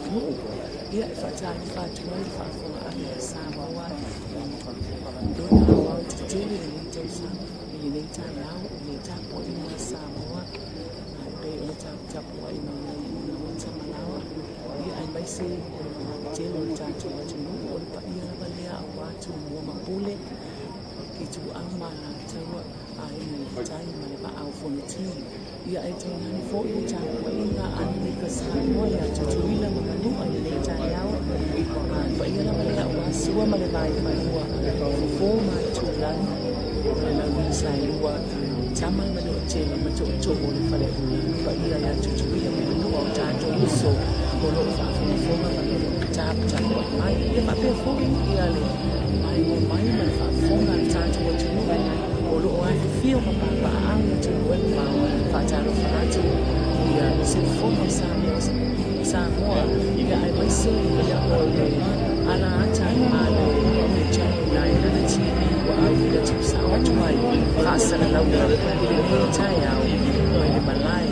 atunuu. Ia, e faatalofa atu ai i le faafofogaaga a Samoa i lona aoaotetele i lenei tausaga, i lenei taeao, i le tapuaiga a Samoa e pei ona taputapuai mai ai i maota ma laoa, ia aemaise o le mamalu tele o le tatou atunuu. O le paia lava lea aua Tumua ma Pule, Ituau ma Alataua, Aiga i le Tai ma le Vaa o Fonoti. Ia ae tainane foi le tapuaiga a Amerika Samoa ia Tutuila ma Manua i lenei taeao. A le paia lava lea aua Sua ma le Vaifanua, Fofo ma Aitulagi, ma le Launiu Saelua, Tama le Manuatele ma Tootoo o le Faleula. Le paia ia Tutuila ma Manua, o tatou uso o lo o faafogafoga ma taputapuai mai. Ia faapea foi ia le maimoa mai ma le faafofoga a le tatou atunuu o lo o afifio ma papaaao i atunuu e mamao. Faatalofa atu ia se fono o Samoa, Samoa ia aemaise ia o le ala ata a le Channel 9 le TV ua aulia tuusao atu ai faasalalauga i lenei taeao mai le malae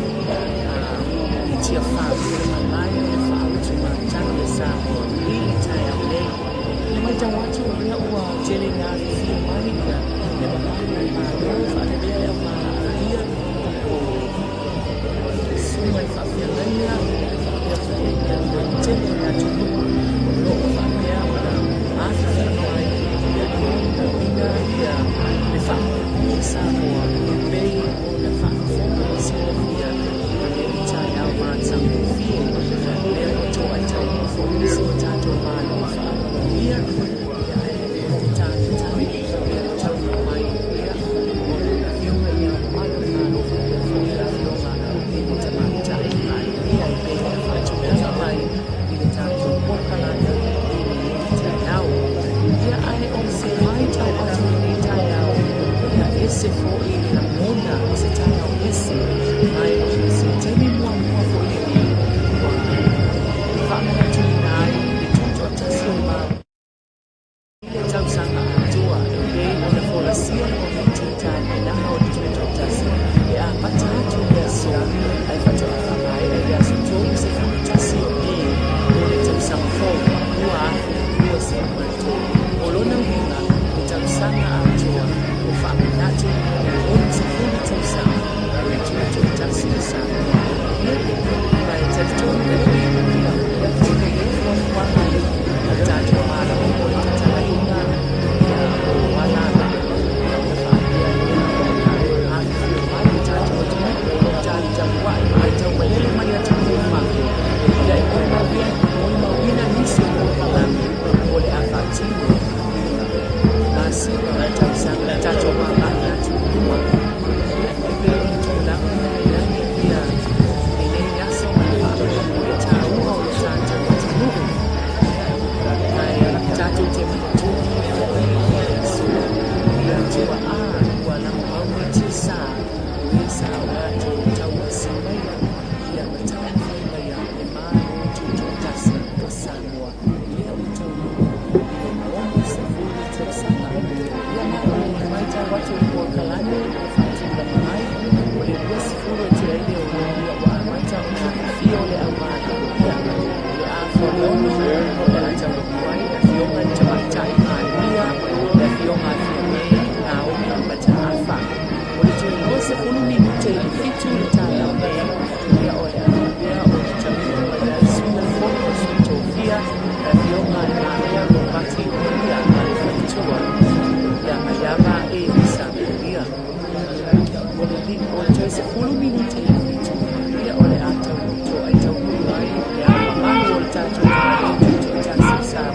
i Tiafau, o le malae o le faautugatagi a Samoa i le taeao nei. I le matau atu o lea ua tele ina afifio mai ia le mamalu o le Malo, faalelea le aumalaaulia o susuga i faafeagaiga, faapea foi ia le mamalu tele o le atunuu o lo o faapea ona afifio mai e molimauina ia le faamoemoe o Samoa e pei ona faafofoga ma silafia i lenei taeao matagofie. Lea ua toaitauina foi nisi o tatou malo faamanuia, ia ae ou te talitonu ia le taunuu mai ia o le Afioga i Le Ao Mamalu o le Malo faapea foi le Afioga i le Tamaitai Palemia e pei ona faatulaga mai i le tatou polokalame i lenei taeao. Ia ae o se matau atu i lenei taeao, ia ese foi le lagona o se taeao ese, ma o se taimi muamua foi lenei ua faamanatuina ai le tutoatasi o le Malo i le tausaga atoa e pei ona folasia le Komiti Tapenaga o le Tutoatasi e amata atu i le aso ae faatoa faamaea i le aso 31 o Me o le tausaga fou 2023. O lona uiga, he tausaga atoa o faamanatu le 60 tausaga o le Tutoatasi o Samoa. Ia, ma e talitonu foi ia o lea foi ua i ai fuafuaga a le tatou Malo mo le tatalaina ia o ala ia ona faapea lea ona afifio mai le tatou atunuu o lo o tapuai ma aitau malele mai atunuu i fafo ia e molimauina nisi o polokalame o le a faatino i masina ma tausaga tatou agai atu i luma. Ia, e pei o le tulaga lena e i ai ia lenei aso ma le faamoemoe taua o le tatou atunuu. Ae tatou te manatua foi ia le aso ia tuaa ua lagomau ai tiasa o e sa o latou tauasi maia ia ma taumafai maia le Malo Tutoatasi o Samoa lea ua taunuu i lona 60 tausaga. Ia ma o le matau atu i le polokalame ua faatulaga mai o le 20 e tea ai le 6, ia ua amata ona afifio le aumalaaulia o le a 6 o le a taunuu ai le Afioga i le Tamaitai Palemia, le Afioga a Fiame Naomi Mataafa. O le toe 20 minute i le 7 i le taeao nei, ia o le a faapea ona taunuu mai ai Sui o le Fono a Sui Tofia, le Afioga i le Mamea Ropati Mulia ma le faletua ia Maiava Elisa Mulia. O le toe 10 minute i le 7, ia o le a toai taunuu ai Le Ao Mamalu o le tatou Malo Tutoatasi o Samoa.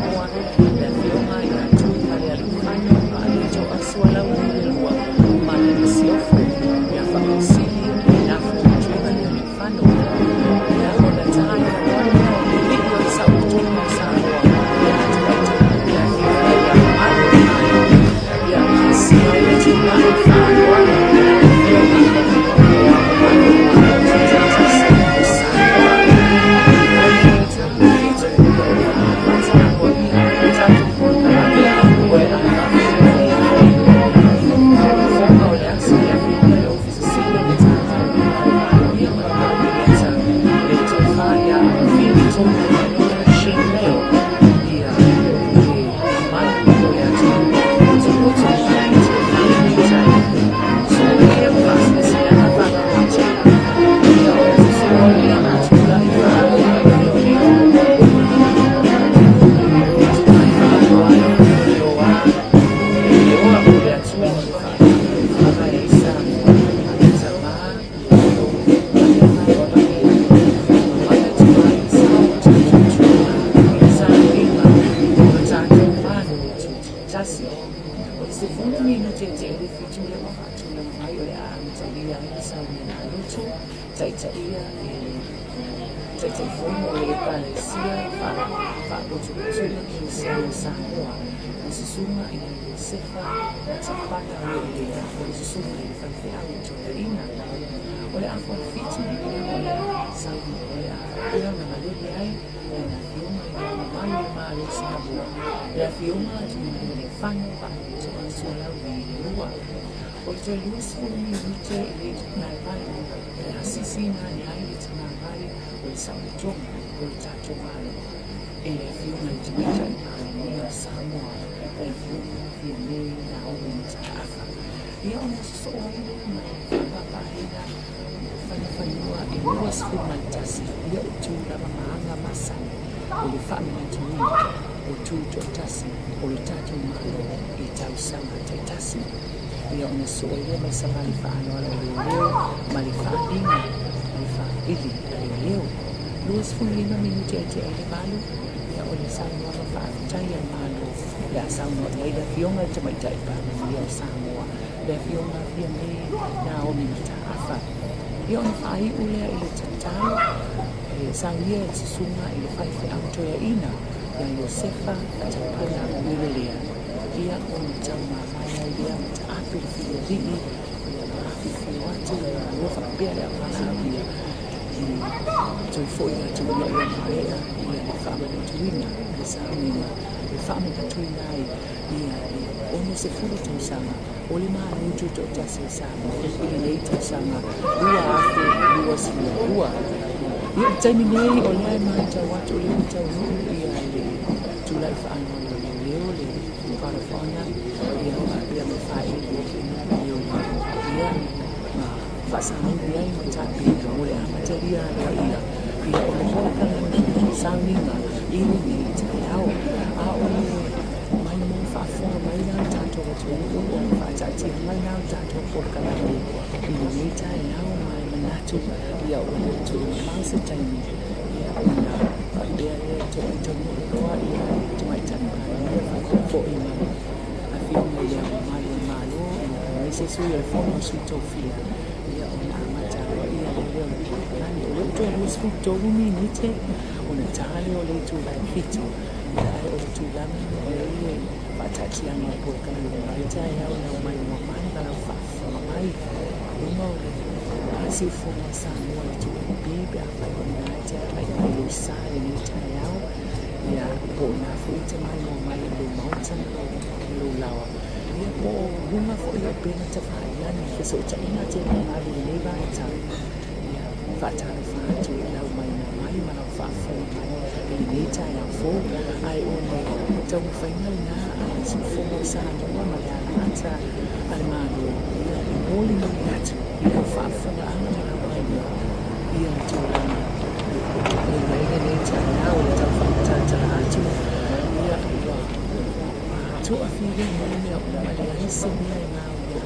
Taitaia le Taitaifono o le Ekalesia Faapotopotoina Kerisiano o Samoa, le Susuga ia Iosefa Matifana Uelea, o le Susuga i le Faifeau Toeaina. O le afa o le 7, ia o le a sau, o le a faapea ona malele ai Lana Afioga i Le Ao Mamalu o le Malo o Samoa, le Afioga a Tuimalealiifano Vaaletoa Sualauvi II. O le toe 20 minute i le 8, o le a sisiina ane ai le timavai o le saolotoga o le tatou Malo e le Afioga i le Tamaitai Palemia o Samoa, le Afioga Fiame Naomi Mataafa. Ia ona sosoo ai lea ma le faapaapaina fanafanua e 21, ia o tu lava ma aga masani o le faamanatuina o tu toatasi o le tatou Malo i tausaga taitasi. Ia ona sosoo ai lea ma le savali faaaloalo a leoleo ma le faaaliga ma le faapili a leoleo. 25 minute ae tea ai le 8, ia o le saunoaga faafetai a le Malo o le a saunoa i ai le Afioga i le Tamaitai Palemia o Samoa, le Afioga Fiame Naomi Mataafa. Ia ona faaiu lea i le tatalo e saunia e le Susuga i le Faifeau Toeaina ia Iosefa Tapona Uelelea. Ia ona taumamae ai lea ma taape le filialii, ia ma afifio atu le Malo faapea le auvalaauia i toe foi atu ina ia maea ia le faamanatuina le sauniga e faamanatuina ai ia le 60 tausaga o le Malo Tutoatasi o Samoa i lenei tausaga 2022. Ia, o le taimi nei o lea e matau atu o lea ua taunuu ia le tulai faaaloalo a leoleo, le Guard of Honour, ia faapea ma le faailu a leoleo, ia ma faasauni ai ma tapena mo le amatalia aloaia ia o le polokalame sauniga i lenei taeao. A o le maimoa faafofoga mai la le tatou atunuu o le faataatiaga lena o le tatou polokalame i lenei taeao, ma e manatu ia ua le toe mamao se taimi ia ona faapea lea e taunuu loa ia le Tamaitai Palemia faapea foi ma le Afioga i Le Ao Mamalu o le Malo ia aemaise Sui o le Fono a Sui Tofia, ia ona amata aloaia ai lea o le polokalame. O lea ua toe 23 minute ona ta lea o le itula e 7, ia ae o le tulaga nei e faataatiaga o le polokalame o lenei taeao i lau maimoa mai ma lau faafofoga mai i luga o le siufofoga o Samoa i le 2MP pe afai o lena e te agai mai i lou sa i lenei taeao, ia po o lena foi e te maimoa mai i lou maota ma lou laoa, ia po o luga foi o upega tafailagi i fesootaiga televavave i lenei vaitau. Ia, faatalofa atu i lau maimoa mai ma lau faafofoga mai i lenei taeao fou. Ae o le taumafaiga lena a le siufofoga o Samoa ma le alaata a le Malo, ia e molimoli atu i lau faafofogaaga ma lau maimoa ia le tulaga e i ai lenei taeao i le tau faamatata atu, ia ua toafilemu mea uma, leai se mea e gaoia,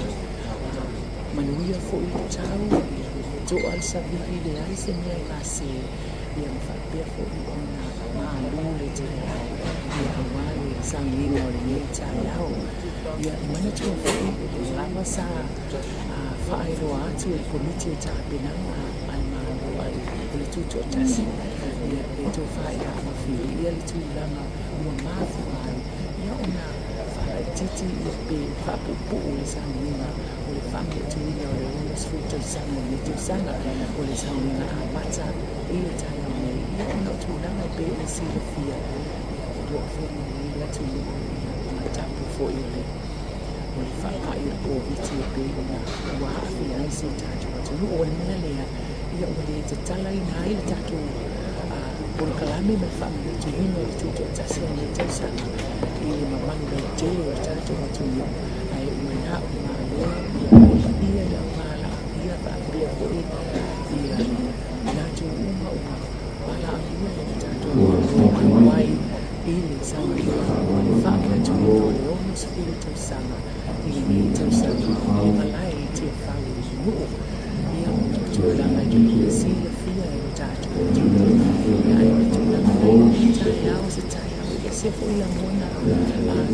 manuia foi le tau, ia toa le savili, leai se mea e gase, ia ma faapea foi ona malu le taeao, ia aua le sauniga o lenei taeao. Ia e manatua foi o lea lava sa faailoa atu e le Komiti o Tapenaga a le Malo o le Tutoatasi, ia le tofa ia Mafili, ia le tulaga ua mafua ai ia ona faalaitiiti ia pe faapuupuu le sauniga o le faamanatuina o le 60 tausaga i lenei tausaga o le sauniga amata i le taeao nei, ia ona o tulaga e pei ona silafia ia o lo o feagai ai le atunuu ia ma tapu foi o le faamai o le Koviti e pei ona ua aafia ai si o tatou atunuu. O le mea lea ia ua le tatalaina ai le tatou polokalame ma le faamanatuina o le tutoatasi o lenei tausaga i le mamalu lautele o le tatou atunuu, ae ua na o le Malo ia ma le paia i le auvalaaulia faapea foi ia latou uma ua valaaulia e le tatou Malo e auai i le sauniga ma le faamanatuina o le 60 tausaga i lenei tausaga i le malae i Tiafau i Mulinuu. Ia ona o tulaga e pei ona silafia e lo tatou atunuu, ia ae o le tulaga la i lenei taeao, o se taeao e ese foi lagona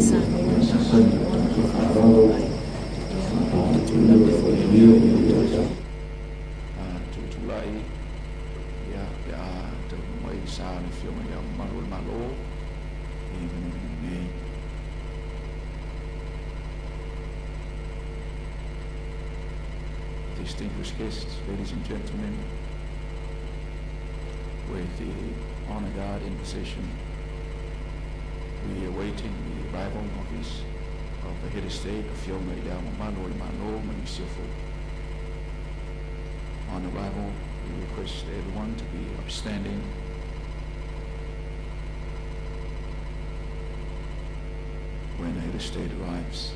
sa maua ma maimoa ma faafofoga mai, ia o le tulaga foi lena. Tutulai sa o le Afioga i Le Ao Mamalu o le Malo i Maliu nei. Distinguished guests, ladies and gentlemen, with the honor guard in position, we are awaiting the arrival of the head of state, Afioga i Le Ao Mamalu o le Malo ma le Masiofo. On arrival, we request everyone to be upstanding. When the head of state arrives.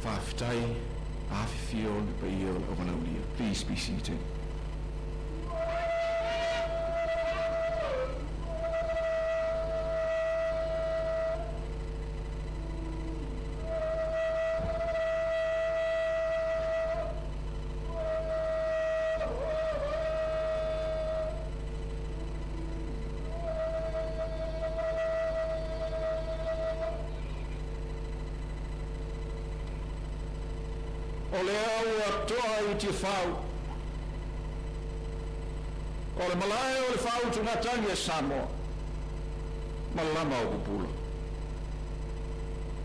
Faafetai, afifio le paia o le auvalaulia. Please be seated. O lea ua toa i Tiafau, o le malae o le faautugatagi a Samoa, ma lama o pupula.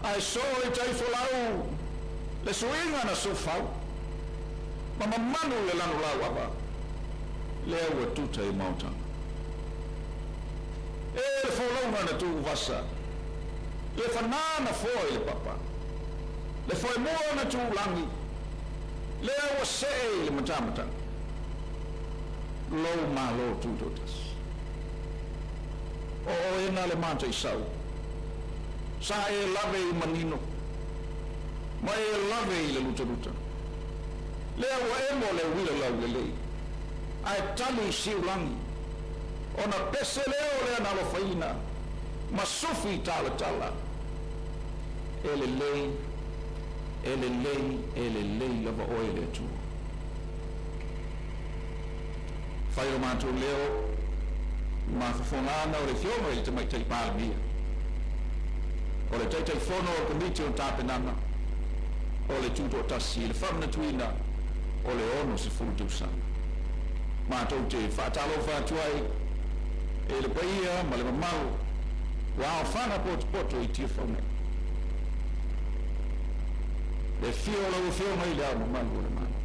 Ae soo i taifolau le suiga na sofau, ma mamanu le lanulau ava, lea ua tuta i maotaga. E le folauga na tuuvasa, le fanā na foa i le papa, le foemua na tuulagi, lea ua see i le matamataga, lou Malo Tutoatasi. O oe na le mataisau, sa e lave i manino, ma e lave i le lutaluta. Lea ua emo le uila laulelei, ae tali i siulagi, ona pese lea o le analofaina, ma sufi talatala. E lelei, e lelei, e lelei lava oe le Atua. Fai o matou leo, mafofogana o le Afioga i le Tamaitai Palemia, o le Taitaifono o le Komiti o Tapenaga o le Tutoatasi i le faamanatuina o le 60 tausaga. Matou te faatalofa atu ai e le paia ma le mamalu ua aofaga potopoto i Tiafau nei. Le fia o lau Afioga i le Ao Mamalu o le Malo.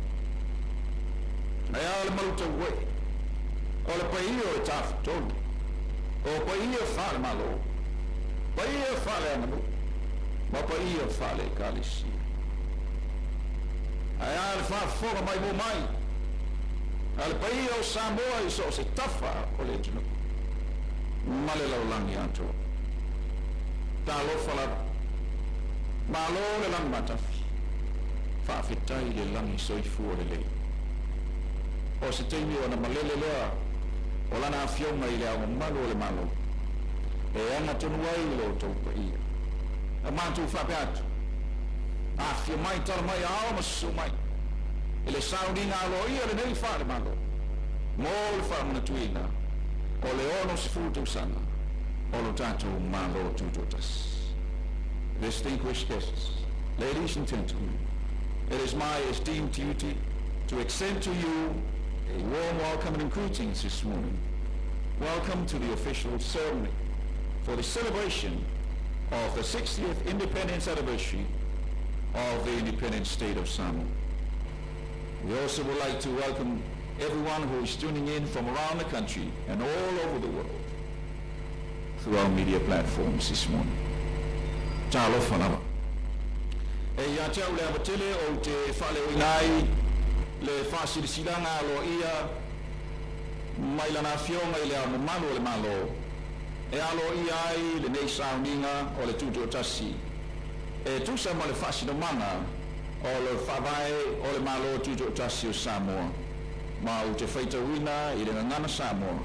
Ae a le malutauoe, o le paia o le Tafatolu, o paia faale-Malo, paia faale-aganuu, ma paia faale-Ekalesia. Ae a le faafofoga mai mo mai, a le paia o Samoa i so o se tafa o le atunuu, ma le lalolagi atoa. Talofa lava, malo le lagi matafi, faafetai le lagi soifua lelei. O se taimi ona malele lea o lana Afioga i le Ao Mamalu o le Malo, e aga tonu ai lo outou paia. A matou faapea atu, afifio mai, tala mai, ao ma susu mai, i le sauniga aloaia lenei faale-Malo, mo le faamanatuina o le 60 tausaga o lo tatou Malo Tutoatasi. Distinguished guests, ladies and gentlemen, it is my esteemed duty to extend to you a warm welcome and greetings this morning. Welcome to the official ceremony for the celebration of the 60th independence anniversary of the independent state of Samoa. We also would like to welcome everyone who is tuning in from around the country and all over the world through our media platforms this morning. Talofa lava. E ia te au le ava tele ou te faaleoina ai le faasilasilaga aloaia mai lana Afioga i le Ao Mamalu o le Malo e aloaia ai lenei sauniga o le Tutoatasi e tusa ma le faasinomaga o le Faavae o le Malo Tutoatasi o Samoa, ma ou te faitauina i le gagana Samoa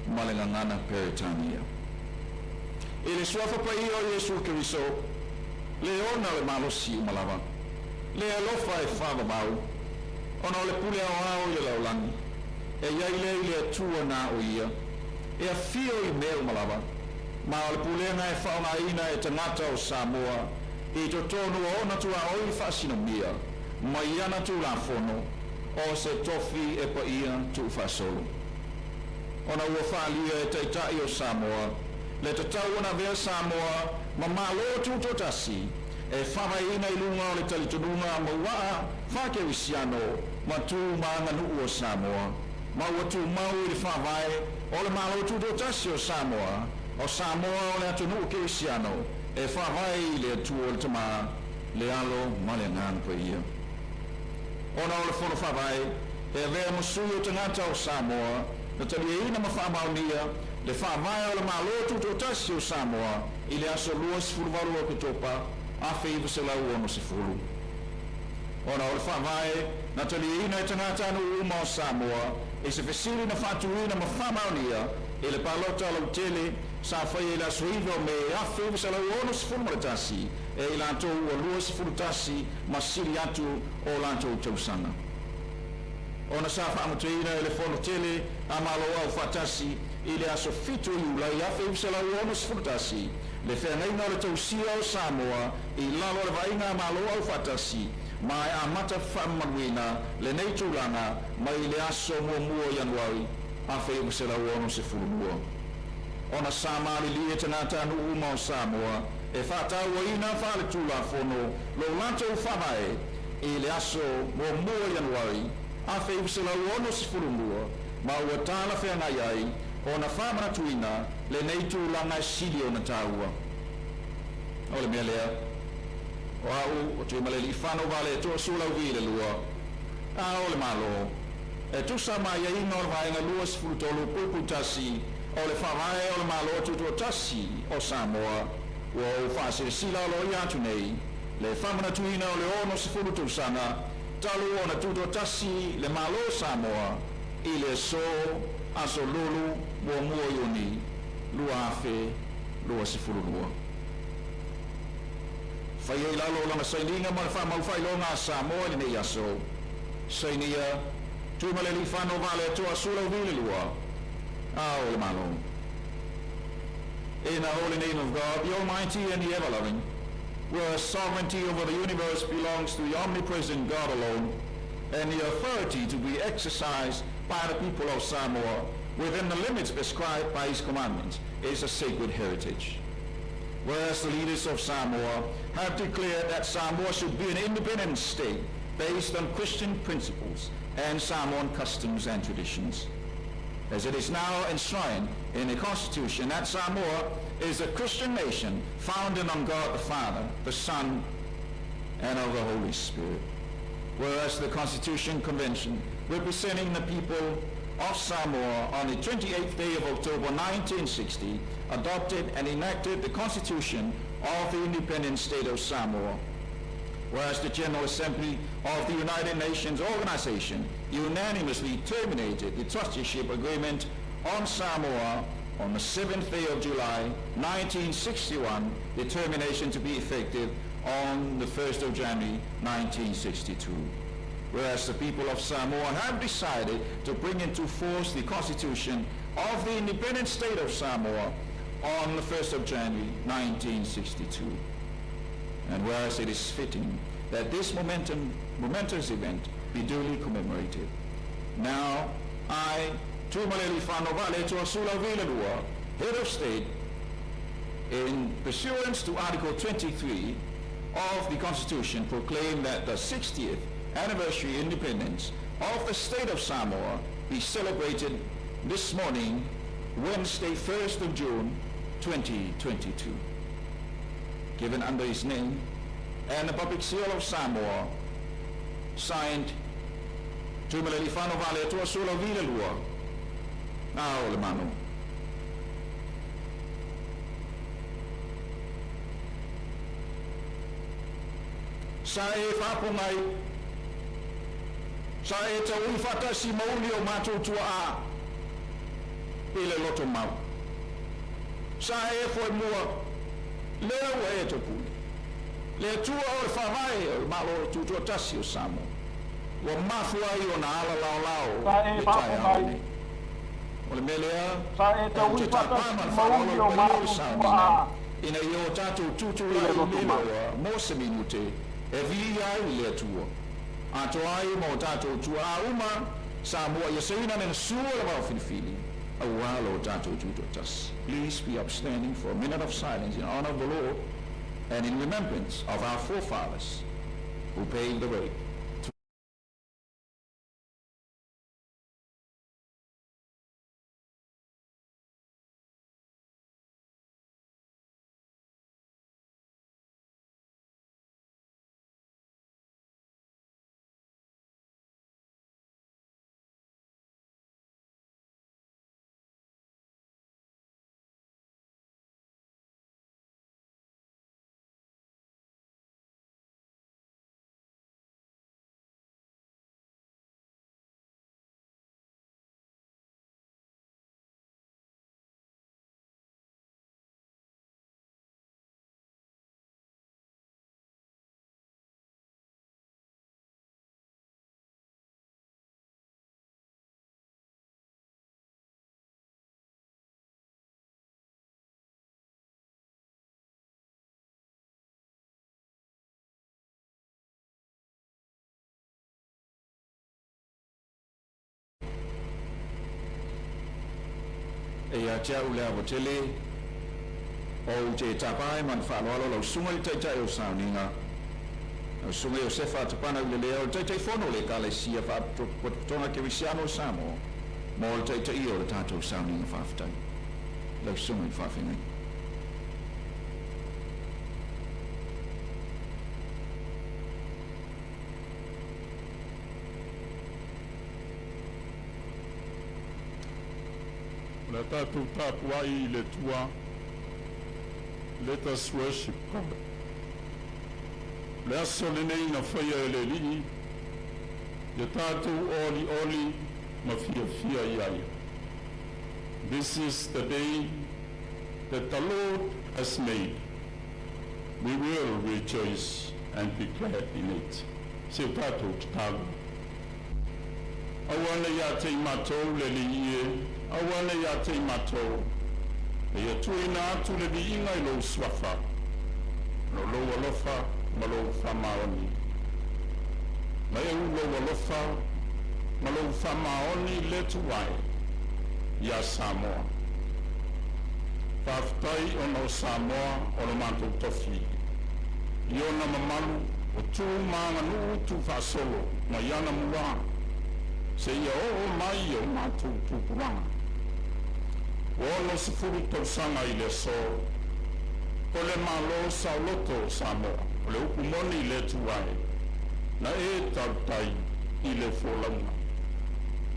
ma le gagana Peretania. I le suafa paia o Iesu Keriso, le ona o le malosi uma lava, le alofa e faavavau, ona o le pule aoao i le lalolagi, e iai lea i le Atua na o ia, e afio i mea uma lava, ma o le pulega e faaaogaina e tagata o Samoa i totonu o ona tuaoi faasinomia, ma i ana Tulafono, o se tofi e paia tuufaasolo. Ona ua faaalia e Taitai o Samoa le tatau ona avea Samoa ma Malo Tutoatasi e faavaeina i luga o le talitonuga mauaa faakerisiano ma tu ma aganuu o Samoa, ma ua tumau i le Faavae o le Malo Tutoatasi o Samoa, o Samoa o le atunuu kerisiano e faavae i le Atua o le Tamā, le Alo ma le Agaga Paia. Ona o le Fono Faavae e avea ma sui o tagata o Samoa na taliaina ma faamaonia le Faavae o le Malo Tutoatasi o Samoa i le aso 28 o Oketopa 1960. Ona o le faavae na taliaina e tagatanuu uma o Samoa i se fesili na faatuina ma faamaonia i le palota lautele sa faia i le aso 9 o Me 1961 e i latou ua 21 ma sili atu o latou tausaga. Ona sa faamatuina e le Fono Tele a Malo Aufaatasi i le aso 7 Iulai 1961 le feagaiga o le tausia o Samoa i lalo o le vaaiga a Malo Aufaatasi ma e amata faamamaluina lenei tulaga mai le aso 1 o Ianuari 1962. Ona sa malilie tagatanuu uma o Samoa e faatauaina faale-tulafono lo latou faavae i le aso 1 o Ianuari 1962 ma ua talafeagai ai ona faamanatuina lenei tulaga e sili ona taua. O le mea lea, o au o Tuimalealiifano Vaaletoa Sualauvi le Lua, Ao o le Malo, e tusa ma aiaiga o le Vaega 23(1) o le Faavae o le Malo Tutoatasi o Samoa, ua ou faasilasila aloaia atu nei le faamanatuina o le 60 tausaga talu ona tutoatasi le Malo o Samoa i le aso Aso Lulu 1 o Iuni 2022. Faia i lalo o lana sainiga ma le faamau faailoga a Samoa i lenei aso. Sainia, Tuimalealiifano Vaaletoa Sualauvi le Lua, Ao o le Malo. In the holy name of God, the Almighty and the ever-loving, where sovereignty over the universe belongs to the omnipresent God alone, and the authority to be exercised by the people of Samoa within the limits prescribed by his commandments is a sacred heritage. Whereas the leaders of Samoa have declared that Samoa should be an independent state based on Christian principles and Samoan customs and traditions. As it is now enshrined in the Constitution that Samoa is a Christian nation founded on God the Father, the Son, and of the Holy Spirit. Whereas the Constitution Convention, representing the people of Samoa on the 28th day of October 1960, adopted and enacted the Constitution of the independent state of Samoa. Whereas the General Assembly of the United Nations Organization unanimously terminated the trusteeship agreement on Samoa on the 7th day of July 1961, the termination to be effective on the 1st of January 1962. Whereas the people of Samoa have decided to bring into force the Constitution of the independent state of Samoa on the 1st of January 1962. And whereas it is fitting that this momentous event be duly commemorated. Now, I, Tuimalealiifano Vaaletoa Sualauvi le Lua, Head of State, in pursuance to Article 23 of the Constitution, proclaim that the 60th anniversary independence of the state of Samoa be celebrated this morning, Wednesday, 1st of June, 2022. Given under his name and the public seal of Samoa, signed, Tuimalealiifano Vaaletoa Sualauvi le Lua, Ao o le Malo. Sa e faapogai, sa e taui faatasi ma uli o matou tuaa i le loto mau. Sa e foemua, lea ua e topule. Le Atua o le faavae o le Malo Tutoatasi o Samoa, ua mafua ai ona ala laolao Sa e le taeao faapogai, lenei. O le mea lea, sa e ou te taui tapā faatasi ma le ma faaaloalo uli le o paia o le matou sauniga, tuaa ina ia o tatou i tutulai le loto le mau. leoa mo se minute e viia ai i le Atua. Atoa ai ma o tatou tuaa uma, Samoa ia seina le sua o le vao filifili, auā lo tatou tutoatasi. Please be upstanding for a minute of silence in honor of the Lord and in remembrance of our forefathers who paved the way. E ia te au le ava tele ou te tapa ai ma le faaaloalo lau susuga i le Taitai o Sauniga, lau Susuga Iosefa Tapana Ulelea, o le Taitaifono o le Ekalesia Faapotopotoga Kerisiano o Samoa, mo le taitaia o le tatou sauniga faafetai. Lau Susuga i le Faafeagaiga. O le a tatou tapuai i le Atua. Let us worship God. O le aso lenei na faia e le Alii, ia tatou olioli ma fiafia i ai. This is the day that the Lord has made. We will rejoice and be glad in it. Se o tatou tatalo. Aua ne i ia te i matou le Alii e, aua ne i ia te i matou, a ia tuuina atu le viiga i lou suafa, ona o lou alofa ma lou faamaoni. Na eu lou alofa ma lou faamaoni le tuae ia Samoa. Faafetai ona o Samoa o lo matou tofi. I ona mamalu o tu ma aganuu tuufaasolo mai anamua seia oo mai i o matou tupulaga. Ua 60 tausaga i le aso, o le Malo saoloto o Samoa, o le upu moni le Atua e, na e talutai i le folauga.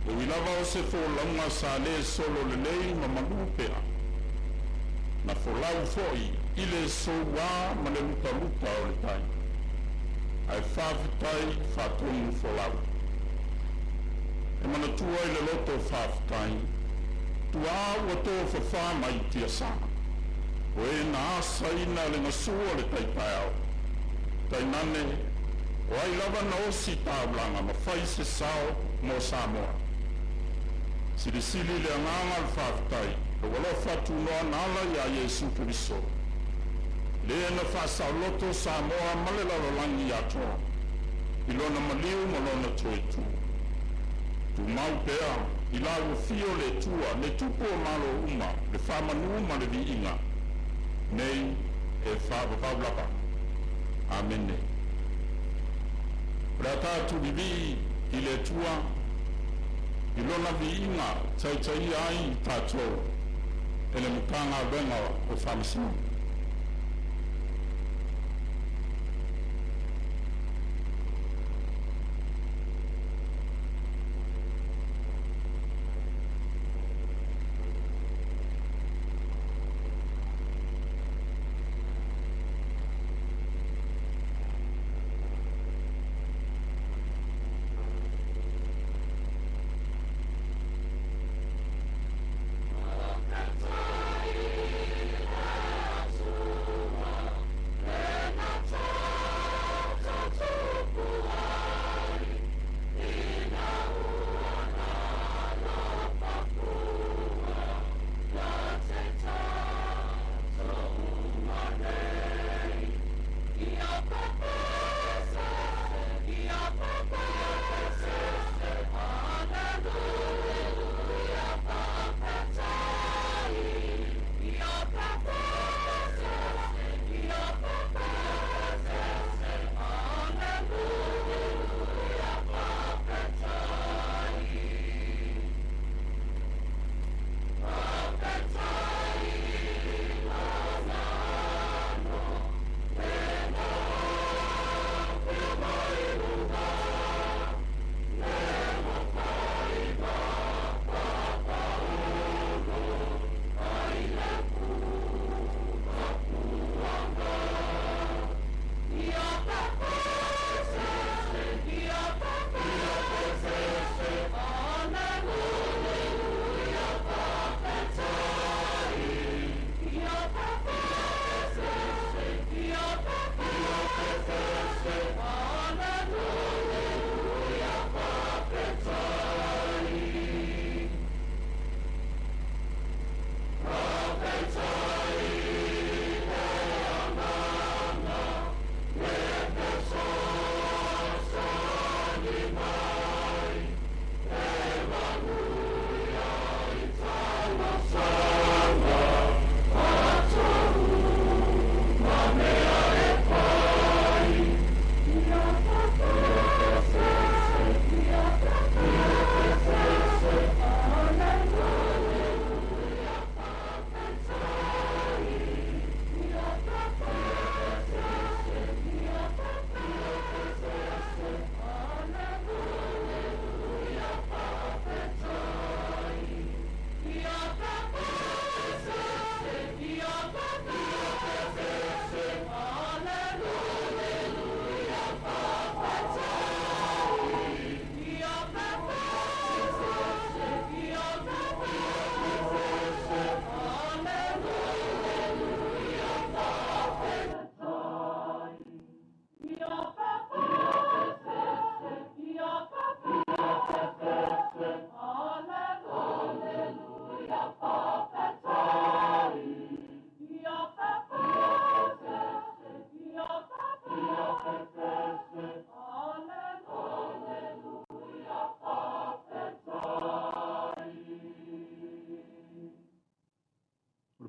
E ui lava o se folauga sa le solo lelei ma malū pea, na folau foi i le soua ma le lutaluta o le tai. Ae faafetai faatonu folau. E manatua i le loto faafetai, tuā ua tofafā mai tiasā. O e na asaina le gasu o le tai taeao. Tainane, o ai lava na osi taulaga ma fai se sao mo Samoa. Silisili le agaga o le faafetai, lou alofa tunoa na ala iā Iesu Keriso. Le na faasaoloto Samoa ma le lalolagi atoa, i lona maliu ma lona toetū. Tumau pea i lau afio le Atua, le Tupu o Malo uma, le faamanu ma le viiga, nei e faavavau lava. Amene. O le a tatou vivii i le Atua i lona viiga taitaia ai i tatou e le Matagaluega o Faamasinoga.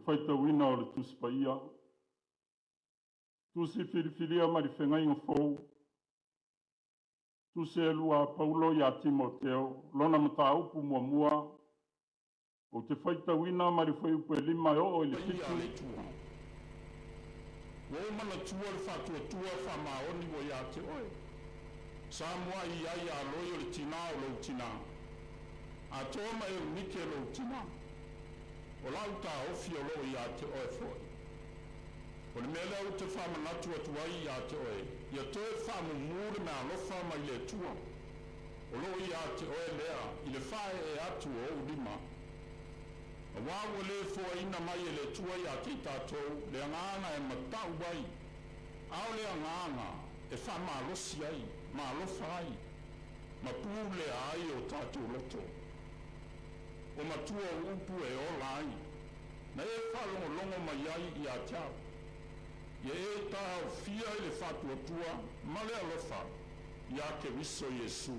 Faitauina o le Tusi Paia, Tusi filifilia mai le Feagaiga Fou, Tusi e lua a Paulo ia Timoteo, lona mataupu muamua, ou te faitauina mai le fuaiupu e 5 e oo i le Paia a le 7. Atua. Ua ou manatua le faatuatua faamaoni ua ia te oe. Sa muai ai ia loi o le tinā o lou tinā. Atoa ma Eunike lou tinā. O lau taofi o loo ia te oe foi. O le mea lea ou te faamanatu atu ai ia te oe, ia toe faamumū le meaalofa mai le Atua. O loo ia te oe lea i le faaee atu o ou lima. Auā ua le foaina mai e le Atua ia te i tatou le agaga e matau ai, a o le agaga e faamalosi ai, ma alofa ai, ma pulea ai o tatou loto. O matua o upu e ola ai, na e faalogologo mai ai ia te au. Ia e taofia i le faatuatua ma le alofa ia Keriso Iesu.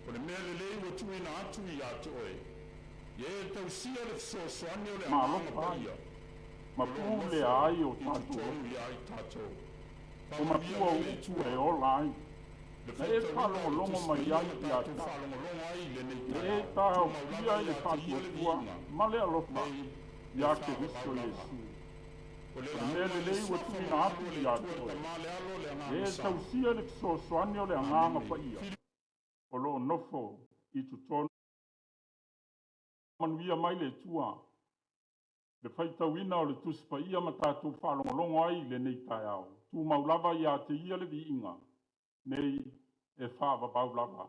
O le mea lelei ua tuuina atu ia te oe, ia e tausia le fesoasoani o le Ma Agaga alofa ai, Paia, ma o loo pulea nofo ai o i tatou totonu loto. ia i tatou. O Faamanuia matua mai o le upu Atua e ola ai, le na e faitauina o le faalogologo Tusi mai Paia ai ma ia tatou te au. faalogologo ai i lenei Ia e taeao. Tumau lava taofia i le ia te Ia le faatuatua viiga ma le alofa nei e ia faavavau Keriso lava. Iesu. O le O le mea lauga i le lelei ua suafa tuuina mamalu atu o le ia Atua te le oe, Tamā, le Alo, le ia Agaga e Sa. tausia le fesoasoani o le Agaga Amene. Paia, o loo nofo i totonu. Manuia mai le Atua le faitauina o le Tusi Paia ma tatou faalogologo ai i lenei taeao. Tumau lava ia te Ia le viiga, nei e faavavau lava.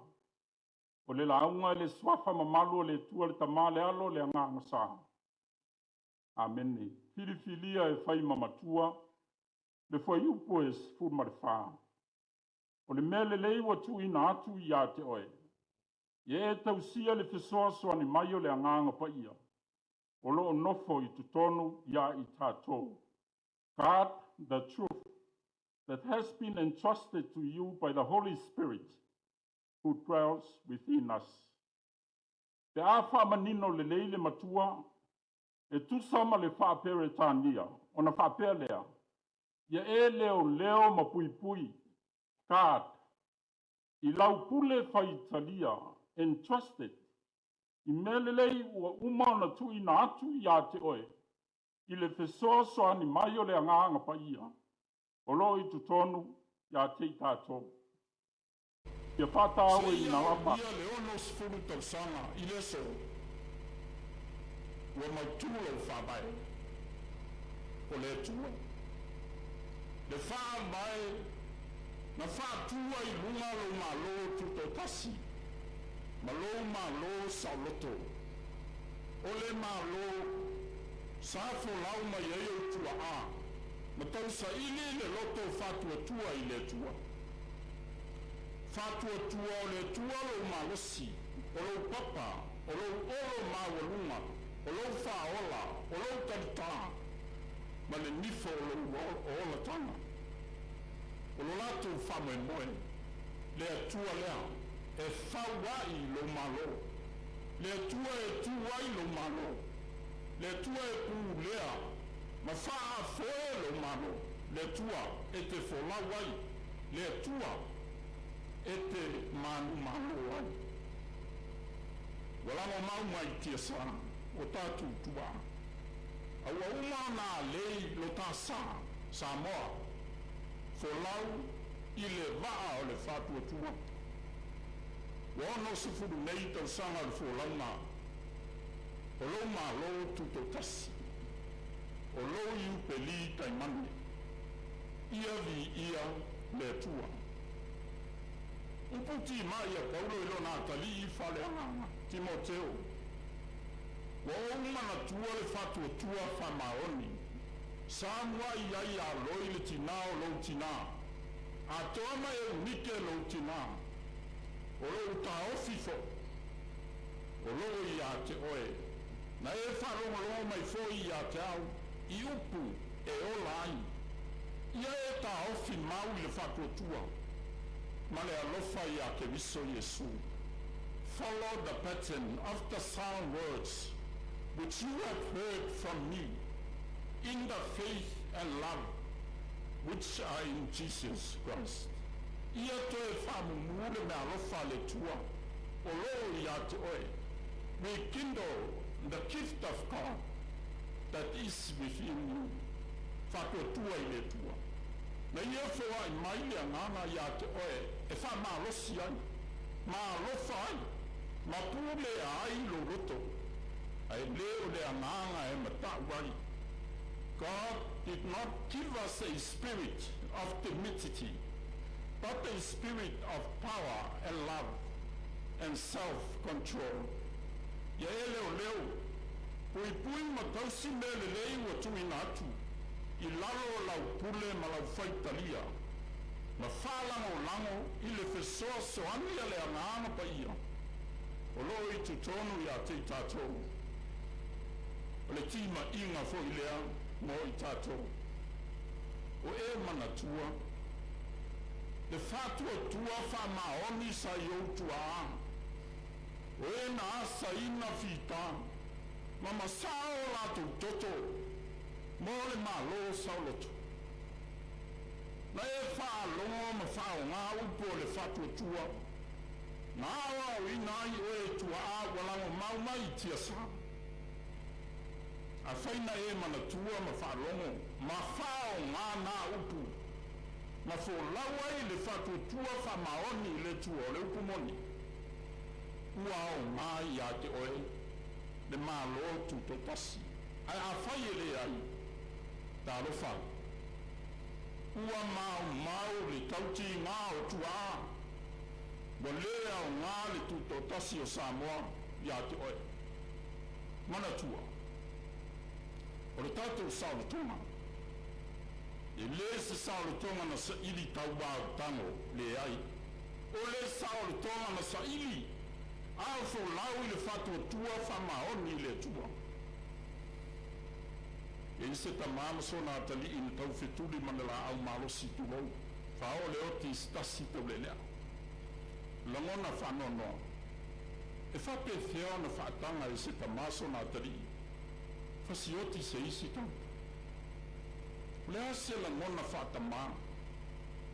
O le lauga i le suafa mamalu o le Atua le Tamā, le Alo, le Agaga Sa. Amene. Filifilia e fai ma matua, le fuaiupu e 14. O le mea lelei ua tuuina atu ia te oe, ia e tausia le fesoasoani mai o le Agaga Paia, o loo nofo i totonu ia i tatou. Guard the truth that has been entrusted to you by the Holy Spirit who dwells within us. Pe a faamanino lelei le matua, e tusa ma le faaperetania, ona faapea lea, ia e leoleo ma puipui, guard, i lau pule faitalia, entrusted, i mea lelei ua uma ona tuuina atu ia te oe, i le fesoasoani mai o le Agaga Paia, o loo i totonu ia te i tatou. Ia Seia faatauaina lava. aulia le 60 tausaga i le aso, ua mautū lou faavae, o le Atua. Le faavae na faatua i luga lou Malo Tutoatasi ma lou Malo saoloto. O le Malo sa folau mai ai ou tua'a ma tausaili le loto faatuatua i le Atua. Faatuatua o le Atua lou malosi, o lou papa, o lou olo maualuga, o lou faaola, o lou talitā, ma le nifo o lou olataga. O lo latou faamoemoe, le Atua lea e fau ai lou Malo, le Atua e tu ai lou Malo, le Atua e pulea ma faafoe lou Malo, le Atua e te folau ai, le Atua e te manumalo ai. Ua lagomau mai tiasa o tatou tuaa. A ua uma ona alei lo ta sa, Samoa, folau i le vaa o le faatuatua. Ua 60 nei tausaga o le folauga o lou Malo Tutoatasi, o lou Iupeli Taimane. Ia viia le Atua. Upu timai a Paulo i lona atalii faaleagaga, Timoteo. Ua ou manatua le faatuatua faamaoni. Sa muai ai ia loi le tinā o lou tinā. Atoa ma Eunike lou tinā. O lou taofi foi, o loo ia te oe. Na e faalogologo mai foi ia te au, i upu e ola ai. Ia e taofi mau i le faatuatua, ma le alofa ia Keriso Iesu. Follow the pattern of the sound words which you have heard from me. in the faith and love which are in Jesus Christ. Ia toe faamumū le meaalofa a le Atua o loo iā te oe. Rekindle the gift of God that is within you. Faatuatua i le Atua. Na ia foai mai le agaga iā te oe e faamalosi ai, ma alofa ai, ma pulea ai lou loto, ae lē o le agaga e matau ai. God did not give us a spirit of timidity, but a spirit of power and love and self-control. Ia e leoleo, puipui ma tausi mea lelei ua tuuina atu i lalo o lau pule ma lau faitalia, ma faalagolago i le fesoasoani a le Agaga Paia o loo i totonu iā te i tatou. O le timaiga foi lea mo i tatou. O e manatua le faatuatua faamaoni sa i ou tuaa, o e na asaina fita ma masao o latou toto mo le Mālō saoloto. Na e faalogo ma faaaogā upu o le faatuatua na aoaoina ai oe e tuaa ua lagomau mai i tiasa. Afai na e manatua ma faalogo ma faaaogā na upu, ma folau ai le faatuatua faamaoni i le Atua, o le upu moni, ua aogā iā te oe le Mālō Tutoatasi. Ae afai e leai, talofa, ua maumau le tautigā o tuaa, ua lē aogā le Tutoatasi o Samoa iā te oe. Manatua, o le tatou saolotoga, e lē se saolotoga na saili tauautago, leai, o le saolotoga na saili a o folau i le faatuatua faamaoni i le Atua. E i ai se tamā ma sona atalii na taufetuli ma le laau malosi tulou, faaoo le oti i se tasi taulealea. Lagona faanoanoa, e faapefea ona faataga e se tamā sona atalii fasioti se isi tagata? O le a se lagona faatamā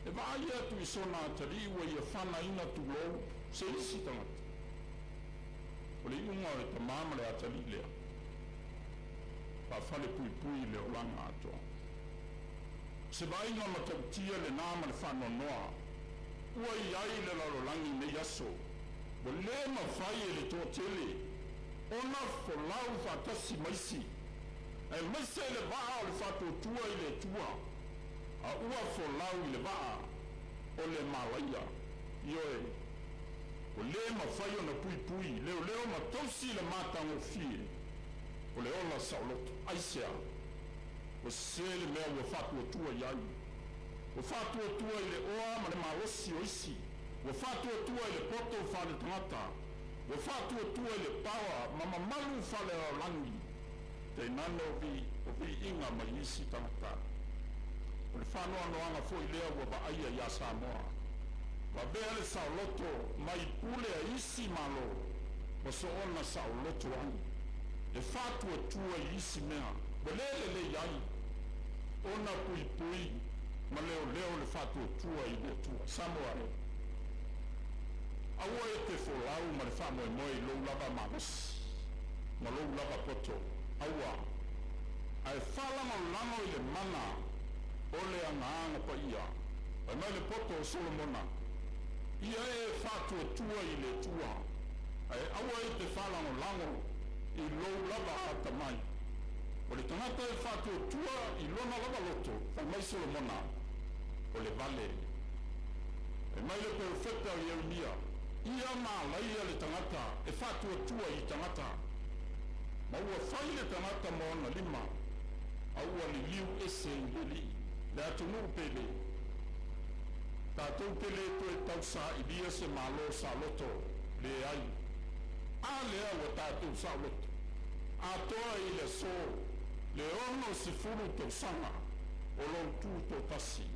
e vaai atu i sona atalii ua ia fanaina tulou se isi tagata? O le iuga o le tamā ma le atalii lea, faafalepuipui i le olaga atoa. O se vaaiga matautia lenā ma le faanoanoa ua i ai le lalolagi i nei aso, ua lē mafai e le toatele ona folau faatasi ma isi, aemaise i le vaa o le faatuatua i le Atua, a ua folau i le vaa o le malaia. Ioe, ua lē mafai ona puipui, leoleo ma tausi le matagofie o le ola saoloto. Aisea? Ua sese le mea ua faatuatua i ai. Ua faatuatua i le oa ma le malosi o isi. Ua faatuatua i le poto faaletagata. Ua faatuatua i le paoa ma mamalu faalelalolagi, tainane o vi, o viiga mai isi tagata. O le faanoanoaga foi lea ua vaaia iā Samoa. Ua avea le saoloto mai pule a isi Malo ma soona saoloto ai, e faatuatua i isi mea ua le lelei ai ona puipui ma leoleo le faatuatua i le Atua. Samoa e! Aua e te folau ma le faamoemoe i lou lava malosi ma lou lava poto, aua, ae faalagolago i le mana o le Agaga Paia. Fai mai le poto o Solomona, Ia e faatuatua i le Atua, ae aua e te faalagolago i lou lava atamai. O le tagata e faatuatua i lona lava loto, fai mai Solomona, o le vale. Fai mai le perofeta o Ieremia, Ia malaia le tagata e faatuatua i tagata, ma ua fai le tagata ma ona lima, a ua liliu ese i le alii, le atunuu pele. Tatou te lē toe tausaailia se Malo saoloto, leai. A lea ua tatou saoloto atoa i le aso le 60 tausaga o lou tutoatasi.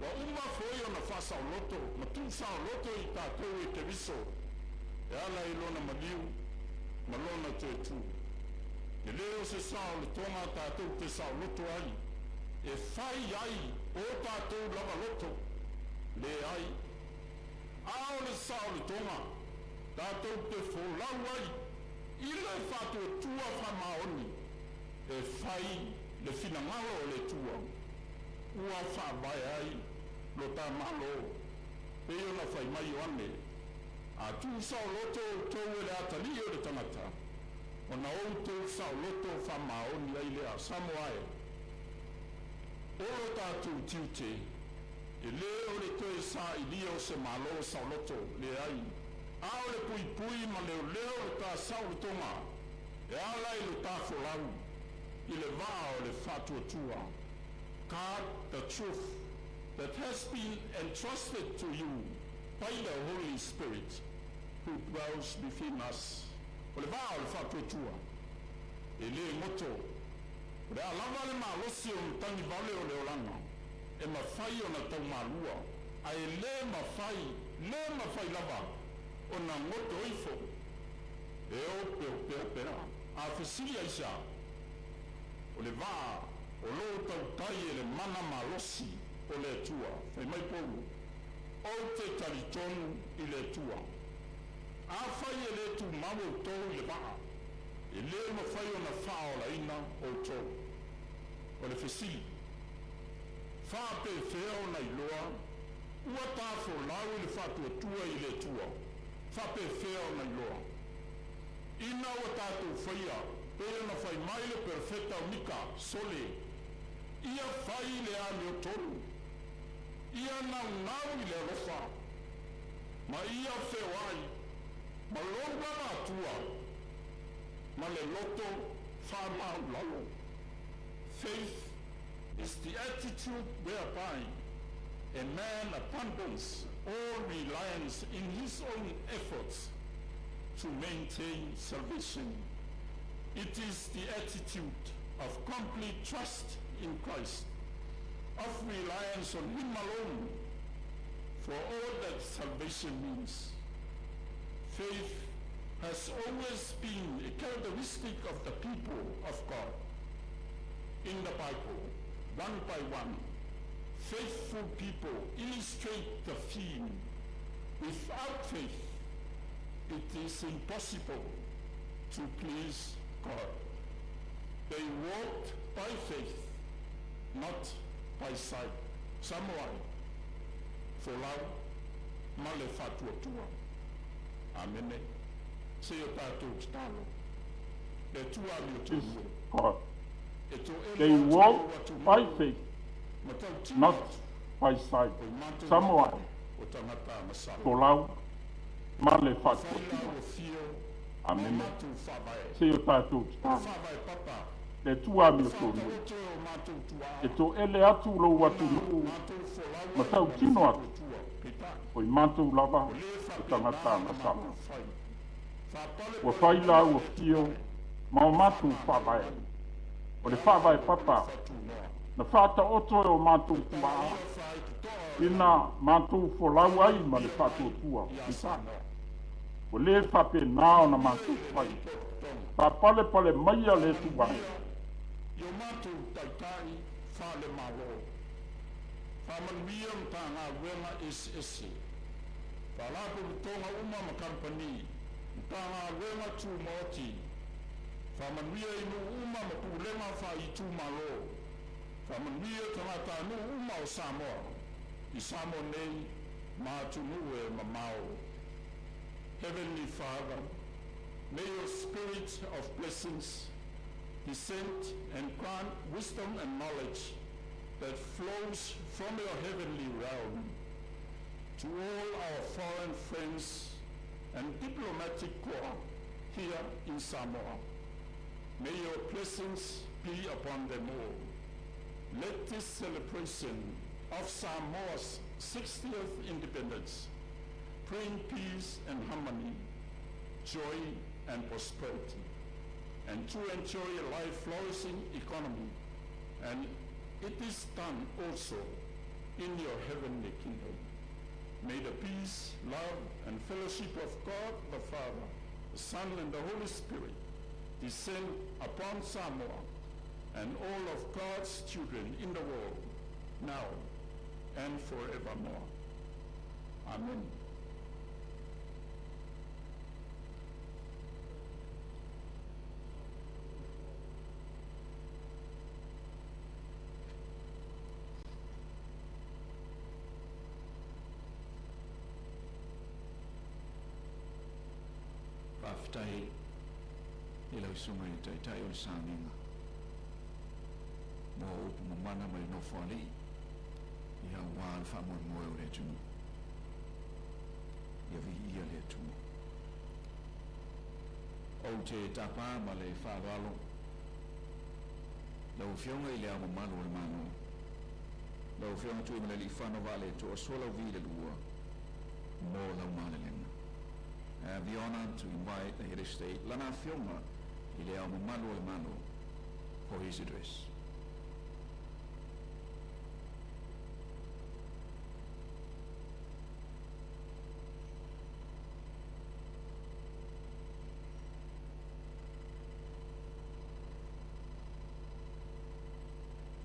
Ua uma foi ona faasaoloto ma tuusaoloto i tatou e Keriso e ala i lona maliu ma lona toe tu. E lē o se saolotoga tatou te saoloto ai e fai ai o tatou lava loto, leai, a o le saolotoga tatou te folau ai i le faatuatua faamaoni e fai le finagalo o le Atua ua faavae ai lo ta Malo, pei ona fai mai Ioane, “A tuusaoloto outou e le atalii o le tagata, ona outou saoloto faamaoni ai lea.” Samoa e, o lo tatou tiute e lē o le toe sailia o se malo saoloto, leai, a o le puipui ma leoleo lo ta saolotoga e ala i lo ta folau i le vaa o le faatuatua. Guard the truth that has been entrusted to you by the Holy Spirit who dwells within us. O le vaa o le faatuatua e lē goto. O le a lava le malosi o matagi vale o le olaga e mafai ona taumalua, ae lē mafai, lē mafai lava ona goto ifo, e opeopea pea. A fesili aisa? O le vaa o loo tautai e le mana malosi o le Atua. Fai mai Paulo, “Ou te talitonu i le Atua, afai e lē tumau outou i le vaa, e lē mafai ona faaolaina outou.” O le fesili, faapefea ona iloa ua tafolau i le faatuatua i le Atua? Faapefea ona iloa? Ina ua tatou faia pei ona fai mai le perofeta o Mika, “Sole, ia fai le amiotonu, ia naunau i le alofa, ma ia feoai ma lou lava Atua ma le loto faamaulalo.” Faith is the attitude whereby a man abandons all reliance in his own efforts to maintain salvation. It is the attitude of complete trust in Christ, of reliance on Him alone for all that salvation means. Faith has always been a characteristic of the people of God. In the Bible, one by one, faithful people illustrate the theme. Without faith, it is impossible to please God. They walked by faith, not by sight. Samoa, folau ma le faatuatua. Amene. Se o tatou tatalo. Le Atua amiotonu. God. They walked by faith, not by sight. Samoa, folau ma le faatuatua. Amene. Se o tatou tatalo. Le Atua amiotonu. E toele atu lou atunuu ma tautino atu. O i matou lava o tagata agasala. Ua fai la ua fio ma o matou faavae. O le faavae papa na faataoto e o matou tuaa ina matou folau ai ma le faatuatua. Peitai, ua lē faapena ona matou fai. Faapalepale maia le Atua e. I o matou taitai faalemalo, faamanuia Matagaluega eseese, faalapotopotoga uma ma kamupani, Matagaluega tumaoti, faamanuia i nuu uma ma pulega faaitumalo, faamanuia tagatanuu uma o Samoa i Samoa nei ma atunuu e mamao. Heavenly Father, may your spirit of blessings descend and grant wisdom and knowledge that flows from your heavenly realm to all our foreign friends and diplomatic corps here in Samoa. May your blessings be upon them all. Let this celebration of Samoa's 60th independence bring peace and harmony, joy and prosperity, and to enjoy a life flourishing economy. And it is done also in your heavenly kingdom. May the peace, love, and fellowship of God the Father, the Son, and the Holy Spirit Descend upon Samoa and all of God's children in the world, now and forevermore. Amen. Faafetai i lau susuga i le Taitai o le Sauniga mo upu mamana ma le nofoalii ia aua le faamoemoe o le atunuu. Ia viia le Atua. Ou te tapa ma le faaaloalo lau Afioga i Le Ao Mamalu o le Malo, lau Afioga Tuimalealiifano Vaaletoa Sualauvi le Lua mo lau malelega. I have the honor to invite the Head of State, Lana Afioga i Le Ao Mamalu o le Malo, for his address.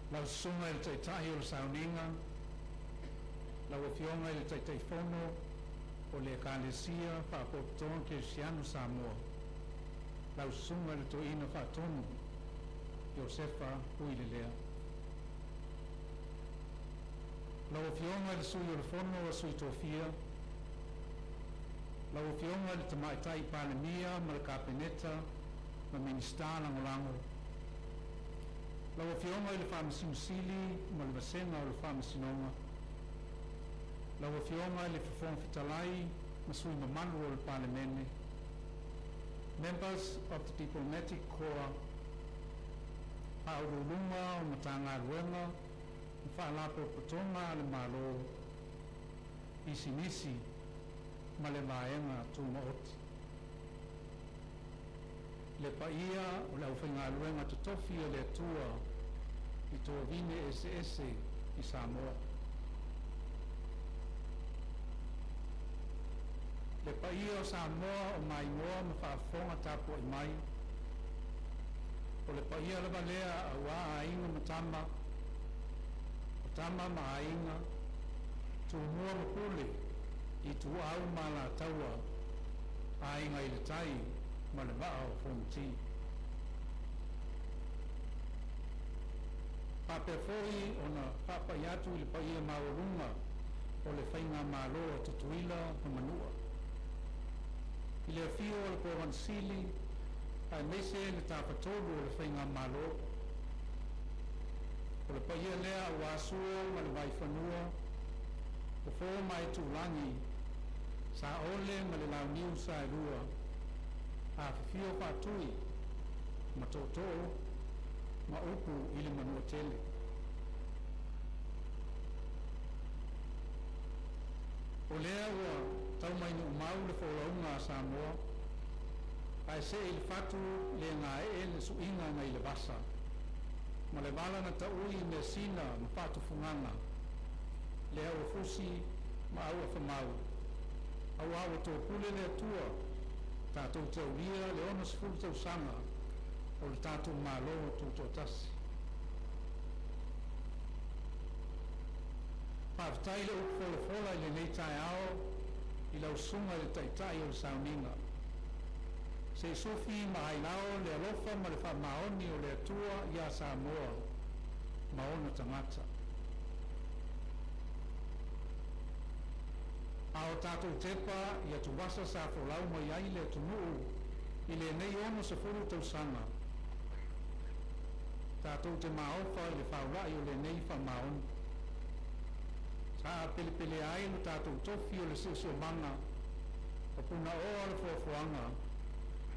Lau Susuga i le Taitai o le Sauniga, lau Afioga i le Taitaifono o le Ekalesia Faapotopotoga Kerisiano Samoa, lau Susuga i le Toeaina Faatonu Iosefa Uilelea. Lau Afioga i le Sui o le Fono a Sui Tofia, lau Afioga i le Tamaitai Palemia ma le Kapeneta ma Minisita Lagolago, lau Afioga i le Faamasino Sili ma le Vasega o le Faamasinoga, lau Afioga i le Fofoga Fetalai ma sui mamalu o le Palemene, members of the Diplomatic Corps, Faauluuluga o Matagaluega ma Faalapotopotoga a le Malo, Pisinisi ma le Vaega Tumaoti. Le paia o le aufaigaluega totofi a le Atua i tovine eseese i Samoa. Le paia o Samoa o maimoa ma faafofoga tapuai mai, o le paia lava lea auā aiga ma tama, o tama ma aiga, Tumua ma Pule, Ituau ma Alataua, Aiga i le Tai ma le Vaa o Fonoti. Faapea foi ona faapai atu i le paia maualuga o le Faigamalo a Tutuila ma Manua. I le afio o le Kovana Sili aemaise le Tafatolu o le Faigamalo. O le paia lea aua Sua ma le Vaifanua, Fofo ma Aitulagi, Saole ma le Launiu Saelua, afifio Faatui ma Tootoo ma upu i le Manuatele. O lea ua tau mai nuumau le folauga a Samoa, ae see i le fatu le gaee le suiga nai le vasa, ma le vala na taui i measina ma faatufugaga, le auafusi ma auafamau, auā ua topule le Atua tatou te aulia le 60 tausaga o le tatou Malo Tutoatasi. Faafetai le upu folafola i lenei taeao i lau Susuga i le Taitai o le Sauniga. Se i sufi ma ailao le alofa ma le faamaoni o le Atua iā Samoa ma ona tagata. A o tatou tepa i atuvasa sa folau mai ai le atunuu i lenei 60 tausaga, tatou te maofa i le faulai o lenei faamaoni. Sa apelepelea ai lo tatou tofi o le siosiomaga, o punaoa o le foafoaga,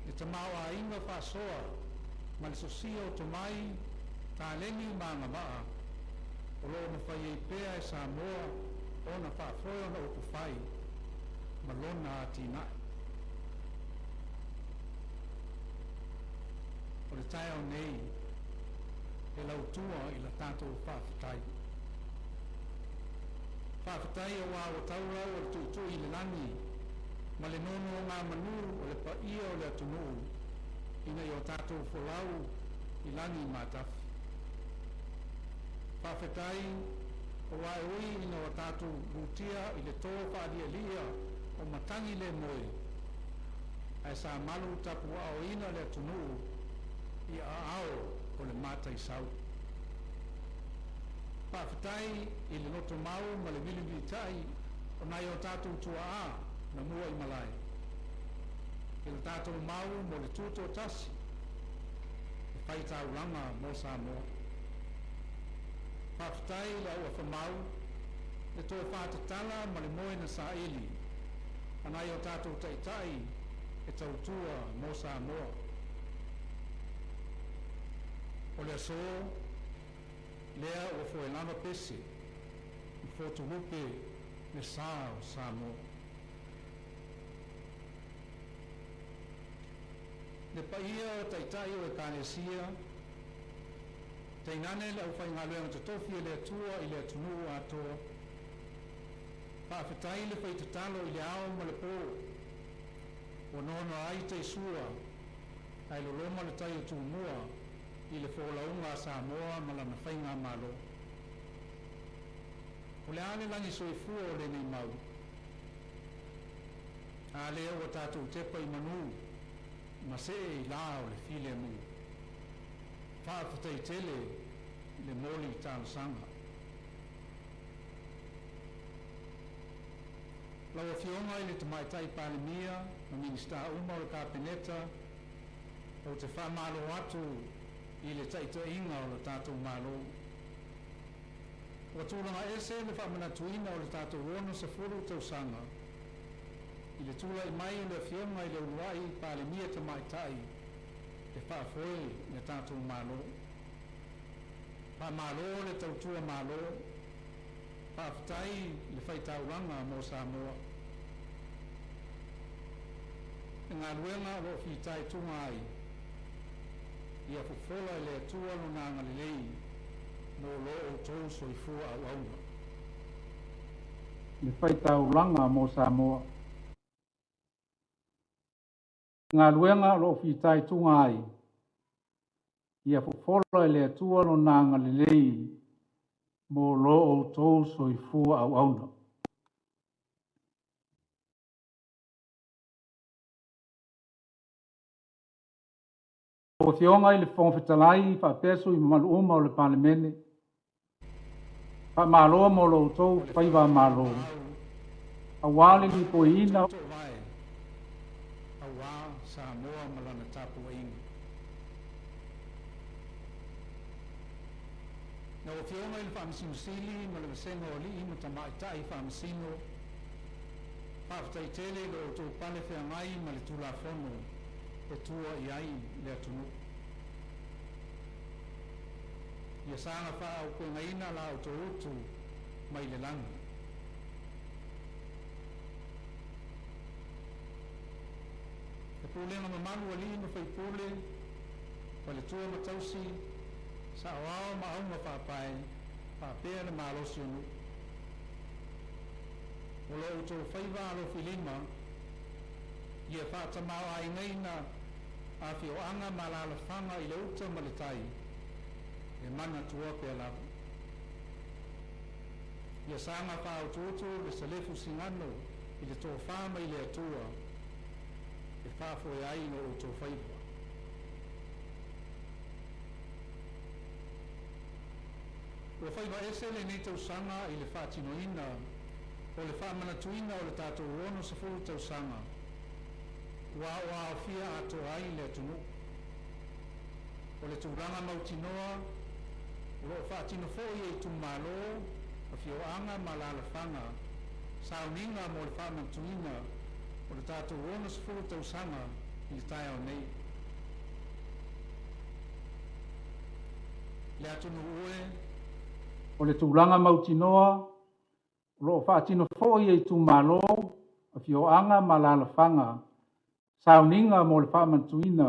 le tamaoaiga faasoa ma le sosia o tomai, taleni ma agavaa, o loo mafai ai pea e Samoa ona faafoe ona upufai ma lona atinae. O le taeao nei e lautua i la tatou faafetai. Faafetai auā ua tau lau o le tuitui i le lagi ma le nonogamanu o le paia o le atunuu ina ia o tatou folau i lagi matafi. Faafetai auā e ui ina ua tatou lutia i le to faalialia o matagi le moe, ae sa malu tapuaaoina le atunuu i aao o le mataisau. Faafetai i le lotomau ma le vilivilitai o nai o tatou tuaa na mua i malae, i le tatou mau mo le tutoatasi e faitaulaga mo Samoa. Faafetai i le auafamau, le tofa tatala ma le moe na saili a nai o tatou taitai e tautua mo Samoa. O le aso lea ua foe lava pese ma fotulupe le sa o Samoa. Le paia o taitai o Ekalesia, tainane le aufaigaluega totofi a le Atua i le atunuu atoa, faafetai le faitatalo i le ao ma le po, ua nono ai taisua ae loloma le tai o Tumua i le folauga a Samoa ma lana faigamalo. O le a le lagi soifua o lenei mau, a lea ua tatou tepa i manu ma see i la o le filemu. Faafetai tele le moli talosaga. Lau Afioga i le Tamaitai Palemia ma Minisita uma o le Kapeneta, ou te faamalo atu i le taitaiga o le tatou Malo. Ua tulaga ese le faamanatuina o le tatou 60 tausaga i le tulai mai o le Afioga i le uluai Palemia Tamaitai e faafoe le tatou Malo. Faamalo le tautua malo, faafetai le faitaulaga mo Samoa. Le galuega o lo o fitaituga ai, ia fofola e le Atua lona agalelei mo lo outou soifua auauna. Le faitaulaga mo Samoa. Galuega o lo o fitaituga ai, ia fofola e le Atua lona agalelei mo lo outou soifua auauna. Lau Afioga i le Fofoga Fetalai faapea sui usufono mamalu uma o le Palemene, faamalo mo lo outou O le faiva malo, faanonomau auā le ma le lipoiina toovae auā Samoa ma lana tapuaiga. Lau Afioga i le Faamasino Sili ma le Vasega o Alii ma Tamaitai Faamasino, faafetai tele i lo outou pale feagai ma le Tulafono e tua i ai le atunuu. Ia saga faaaupegaina la outou utu mai le lagi. Le pulega mamalu a alii ma faipule, faletua ma tausi, saoao ma auga faapae, faapea le malosi o nuu. O lo outou faiva alofilima, ia faatamaoaigaina afioaga ma alaalafaga i le uta ma le tai, e manatua pea lava. Ia saga faautuutu le salefu sigano i le tofa mai le Atua e faafoe ai lo outou faiva. Ua faiva ese lenei tausaga i le faatinoina o le faamanatuina o le tatou 60 tausaga ua aoaofia atoa ai le atunuu. O le tulaga mautinoa o lo o faatino foi e itumalo, afioaga ma alaalafaga sauniga mo le faamanatuina o le tatou 60 tausaga i le taeao nei. Le atunuu e, O le tulaga mautinoa o lo o faatino foi e itumalo, afioaga ma alaalafaga sauniga mo le faamanatuina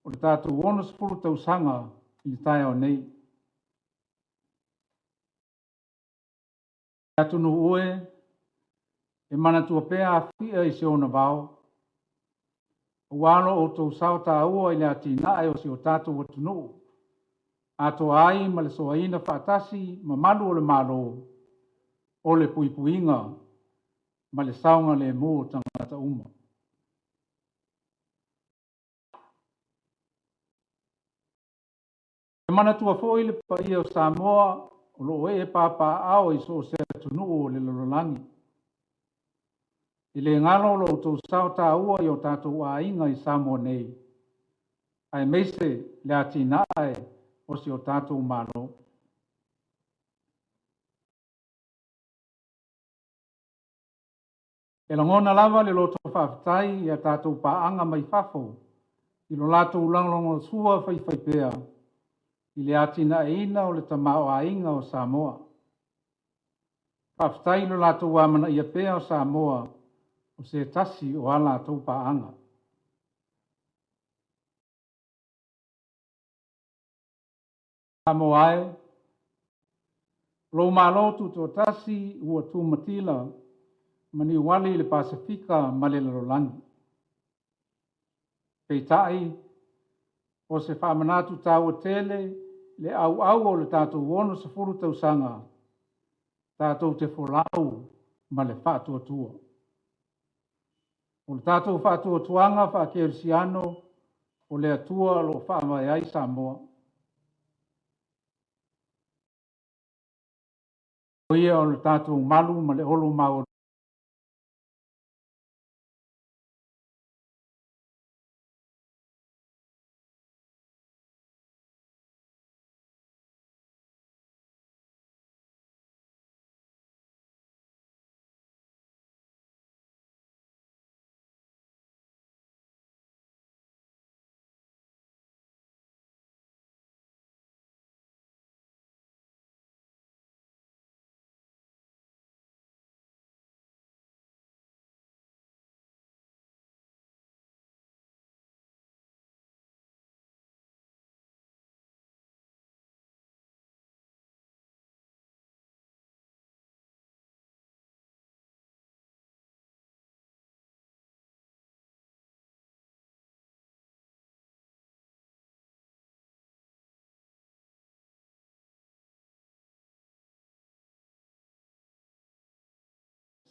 o le tatou 60 tausaga i le taeao nei. Le atunuu e, e manatua pea Afia i se ona vao. Auā lo outou sao tāua i le atinae o si o tatou atunuu, atoa ai ma le soaina faatasi ma malu o le Malo, o le puipuiga ma le saogalemu o tagata uma. E manatua foi le paia o Samoa o lo o ee papaaao i so o se atunuu o le lalolagi. E le galo lo outou sao taua i o tatou aiga i Samoa nei, aemaise le atinae o si o tatou Malo. E lagona lava le loto faafetai i a tatou paaga mai fafo i lo latou lagolagosua faifaipea i le atinaeina o le tamaoaiga o Samoa. Faafetai i lo latou amanaia pea o Samoa o se tasi o a latou paaga. Samoa e, lou Malo tutoatasi ua tumatila ma niuali i le Pasefika ma le lalolagi. Peitai, o se faamanatu taua tele le auau o le tatou 60 tausaga, tatou te folau ma le faatuatua. O le tatou faatuatuaga faakerisiano o le Atua o lo o faavae ai Samoa. O ia o le tatou malu ma le olo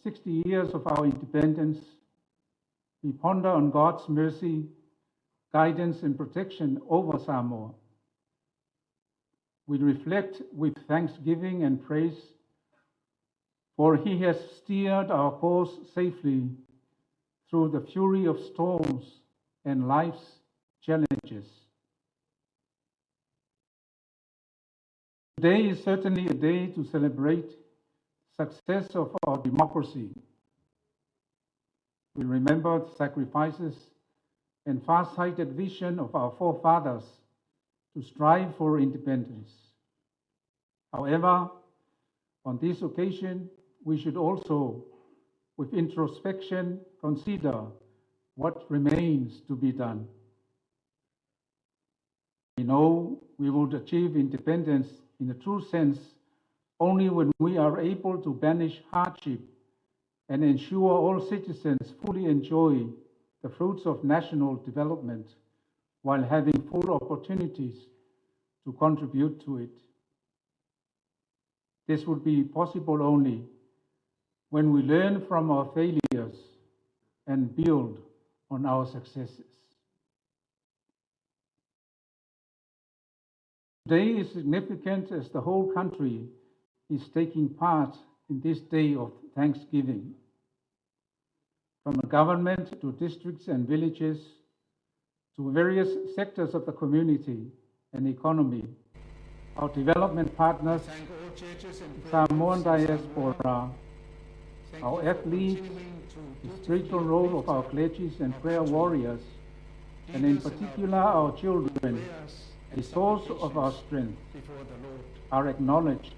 60 years of our independence, we ponder on God's mercy, guidance, and protection over Samoa. We reflect with thanksgiving and praise, for He has steered our course safely through the fury of storms and life's challenges. Today is certainly a day to celebrate success of our democracy. We remember the sacrifices and far-sighted vision of our forefathers to strive for independence. However, on this occasion, we should also, with introspection, consider what remains to be done. We know we would achieve independence in the true sense only when we are able to banish hardship and ensure all citizens fully enjoy the fruits of national development while having full opportunities to contribute to it. This would be possible only when we learn from our failures and build on our successes. Today is significant as the whole country is taking part in this day of thanksgiving. From the government to districts and villages, to various sectors of the community and economy, our development partners, Samoan diaspora, our athletes, the spiritual role of our clergies and prayer warriors, and in particular our children, a source of our strength, are acknowledged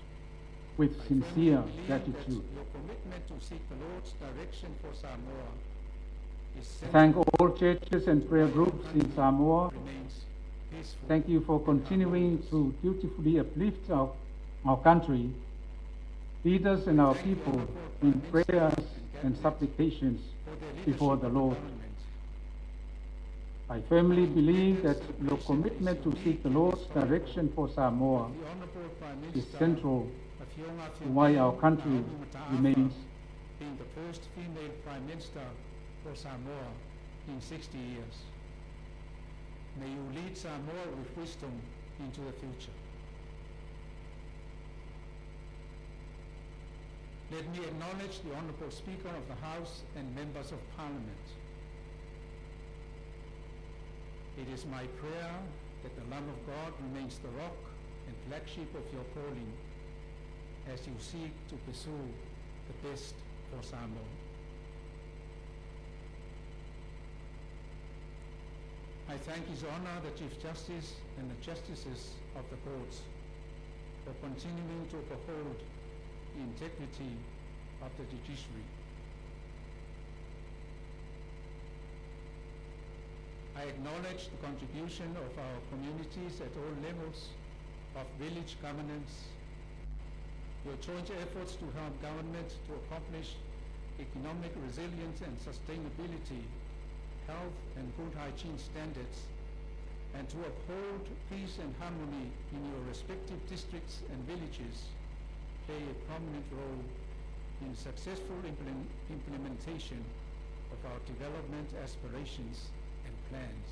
with sincere gratitude. Thank all churches and prayer groups in Samoa. Thank you for continuing to dutifully uplift our country, leaders and our people in prayers and supplications before the Lord. I firmly believe that your commitment to seek the Lord's direction for Samoa is central to why our country remains being the first female Prime Minister for Samoa in 60 years. May you lead Samoa with wisdom into the future. Let me acknowledge the Honourable Speaker of the House and Members of Parliament. It is my prayer that the love of God remains the rock and flagship of your calling as you seek to pursue the best for Samoa. I thank His Honour, the Chief Justice and the Justices of the Courts for continuing to uphold the integrity of the judiciary. I acknowledge the contribution of our communities at all levels of village governance, your joint efforts to help government to accomplish economic resilience and sustainability, health and good hygiene standards, and to uphold peace and harmony in your respective districts and villages play a prominent role in successful implementation of our development aspirations and plans.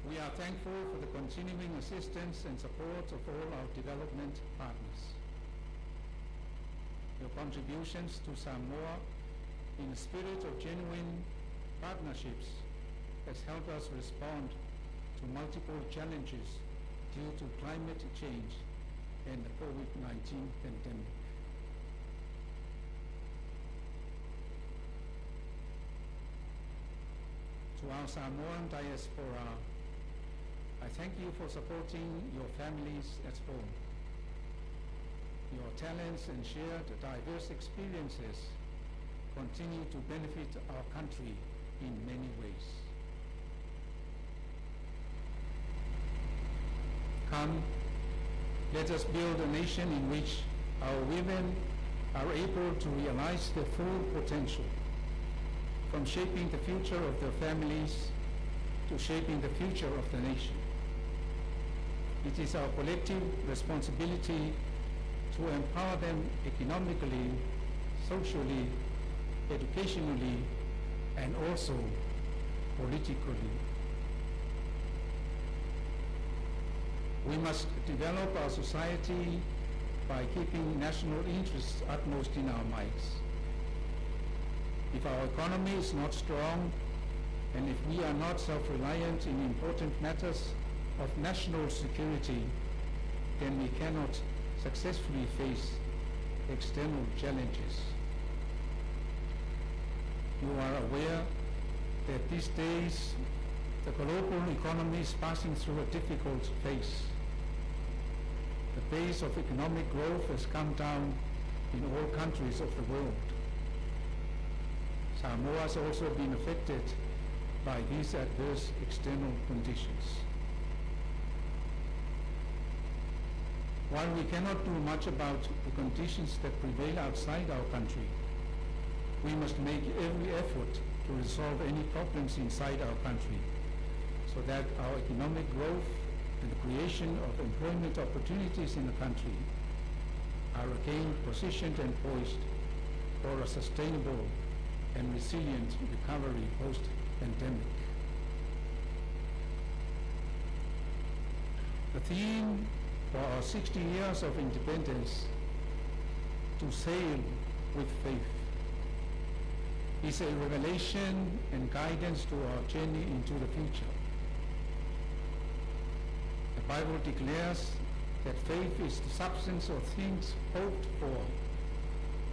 We are thankful for the continuing assistance and support of all our development partners. Your contributions to Samoa in a spirit of genuine partnerships has helped us respond to multiple challenges due to climate change and the COVID-19 pandemic. To our Samoan diaspora, I thank you for supporting your families at home. Your talents and shared diverse experiences continue to benefit our country in many ways. Come, let us build a nation in which our women are able to realize their full potential, from shaping the future of their families to shaping the future of the nation. It is our collective responsibility to empower them economically, socially, educationally, and also politically. We must develop our society by keeping national interests utmost in our minds. If our economy is not strong, and if we are not self-reliant in important matters of national security, then we cannot successfully face external challenges. You are aware that these days the global economy is passing through a difficult phase. The pace of economic growth has come down in all countries of the world. Samoa has also been affected by these adverse external conditions. While we cannot do much about the conditions that prevail outside our country, we must make every effort to resolve any problems inside our country so that our economic growth and the creation of employment opportunities in the country are again positioned and poised for a sustainable and resilient recovery post-pandemic. The theme for our 60 years of independence, to sail with faith, is a revelation and guidance to our journey into the future. The Bible declares that faith is the substance of things hoped for,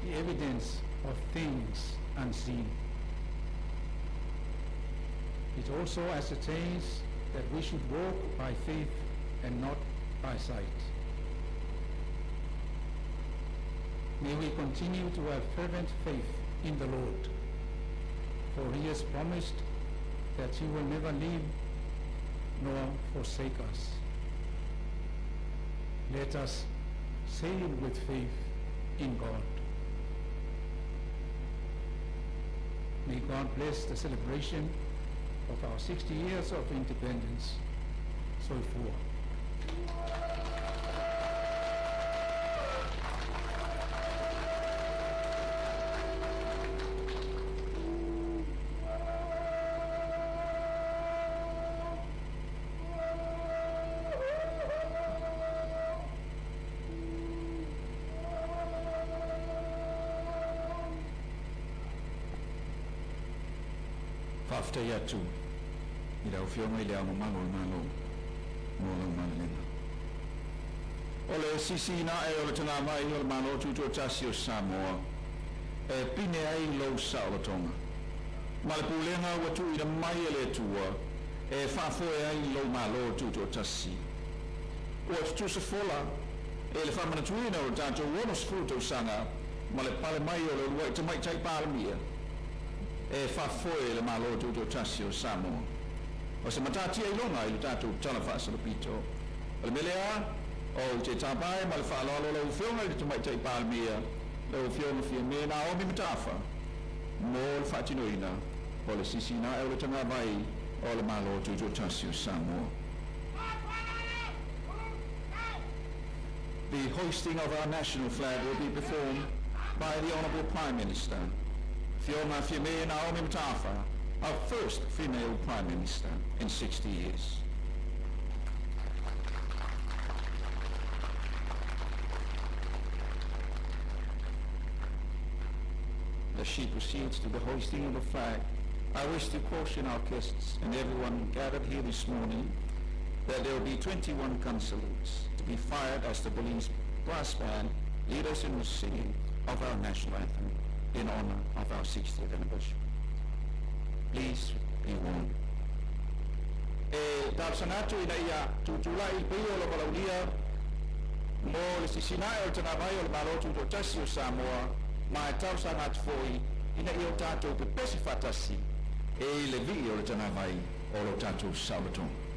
the evidence of things unseen. It also ascertains that we should walk by faith and not by sight. May we continue to have fervent faith in the Lord, for he has promised that he will never leave nor forsake us. Let us sail with faith in God. May God bless the celebration of our 60 years of independence. Soifua. Faafetai atu i lau Afioga i le Ao Mamalu o le Malo mo lau malelega. O le sisiina ae o le tagavai o le Malo Tutoatasi o Samoa e pine ai lou saolotoga ma le pulega ua tuuina mai e le Atua e faafoe ai lou Malo Tutoatasi. Ua tutusa fola e le faamanatuina o le tatou 60 tausaga ma le pale mai o le uluai tamaitai Palemia e faafoe le Malo Tutoatasi o Samoa. O se matatia iloga i le tatou tala faasolopito. O le mea lea, ou te tapa ai ma le faaaloalo lau Afioga i le Tamaitai Palemia, lau Afioga Fiame Naomi Mataafa, mo le faatinoina o le sisiina ae o le tagavai o le Malo Tutoatasi o Samoa. The hoisting of our national flag will be performed by the Honourable Prime Minister, Afioga Fiame Naomi Mataafa, our first female Prime Minister in 60 years. As she proceeds to the hoisting of the flag, I wish to caution our guests and everyone gathered here this morning that there will be 21 gun salutes to be fired as the police brass band lead us in the singing of our national anthem in honor of our 60th anniversary. Please be warned. E talosaga atu ina ia tutulai le paia o le valaaulia mo le sisiina ae o le tagavai o le Malo Tutoatasi o Samoa ma e talosaga atu foi ina ia o tatou pepesi faatasi e le vii o le tagavai o lo tatou saolotoga.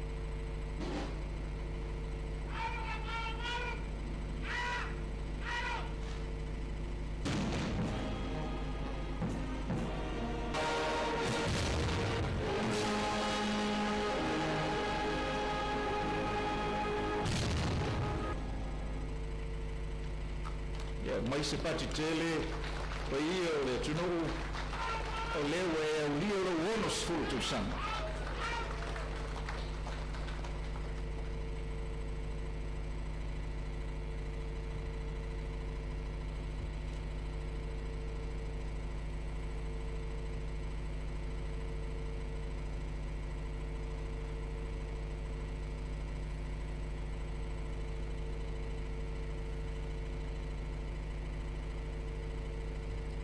Ia mai se pati tele paia o le atunuu o lea ua e aulia lou 60 tausaga.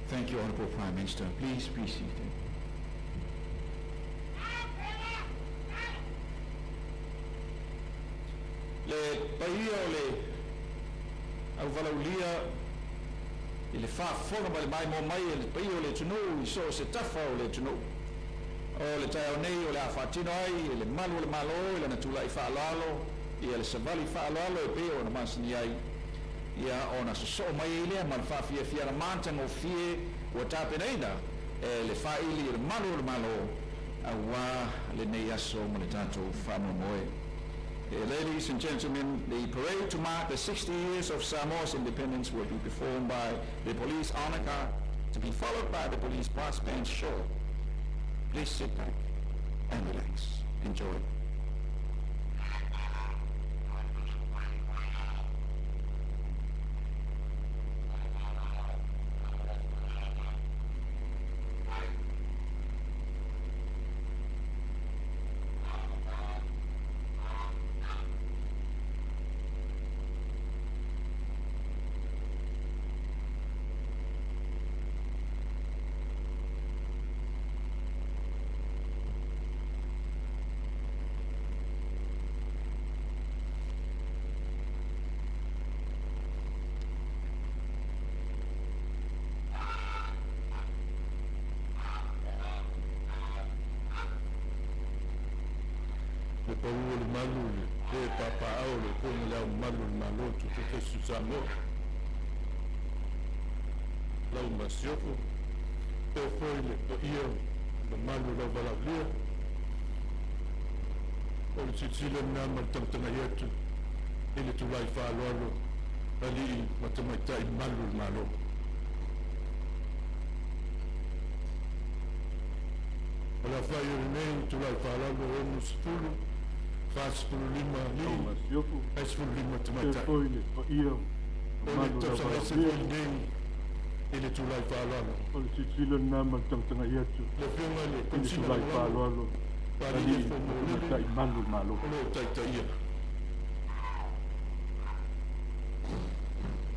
Thank you, Honourable Prime Minister. Please be seated. Le paia o le auvalaulia i le faafofoga ma le maimoa mai e le paia o le atunuu i so o se tafa o le atunuu. O le taeao nei o le a faatino ai e le malu o le Malo i lana tulai faaaloalo ia le savali faaaloalo e pei ona masani ai ia ona sosoo mai ai lea ma le faafiafiaga matagofie ua tapenaina e le faili i le malu o le Malo auā lenei aso ma le tatou faamoemoe. Ladies and gentlemen, the parade to mark the 60 years of Samoa's independence will be performed by the Police Honor Guard, to be followed by the Police Brass Band Show. Please sit back and relax. Enjoy. Le pau o le malu le papaao le kona le au malu le Malo Tutoatasi o Samoa. Lau masiofo, Faapea foi le paia mamalu o lau valaaulia. O le silasila lena ma le tagatagai atu i le tulai faaaloalo alii ma tamaitai malu o le Malo. O le aofai o lenei tulai faaaloalo e 60, 45 alii ae 15 tamaitai. Foi le paia O le tausaga ese foi lenei i le tulai faaaloalo. O le silasila lena ma le tagatagai atu Le Afioga i le i le Komesina tulai Lagolago faaaloalo Paaalii alii Efo ma Molele tamaitai malu o le Malo. o lo o taitaia.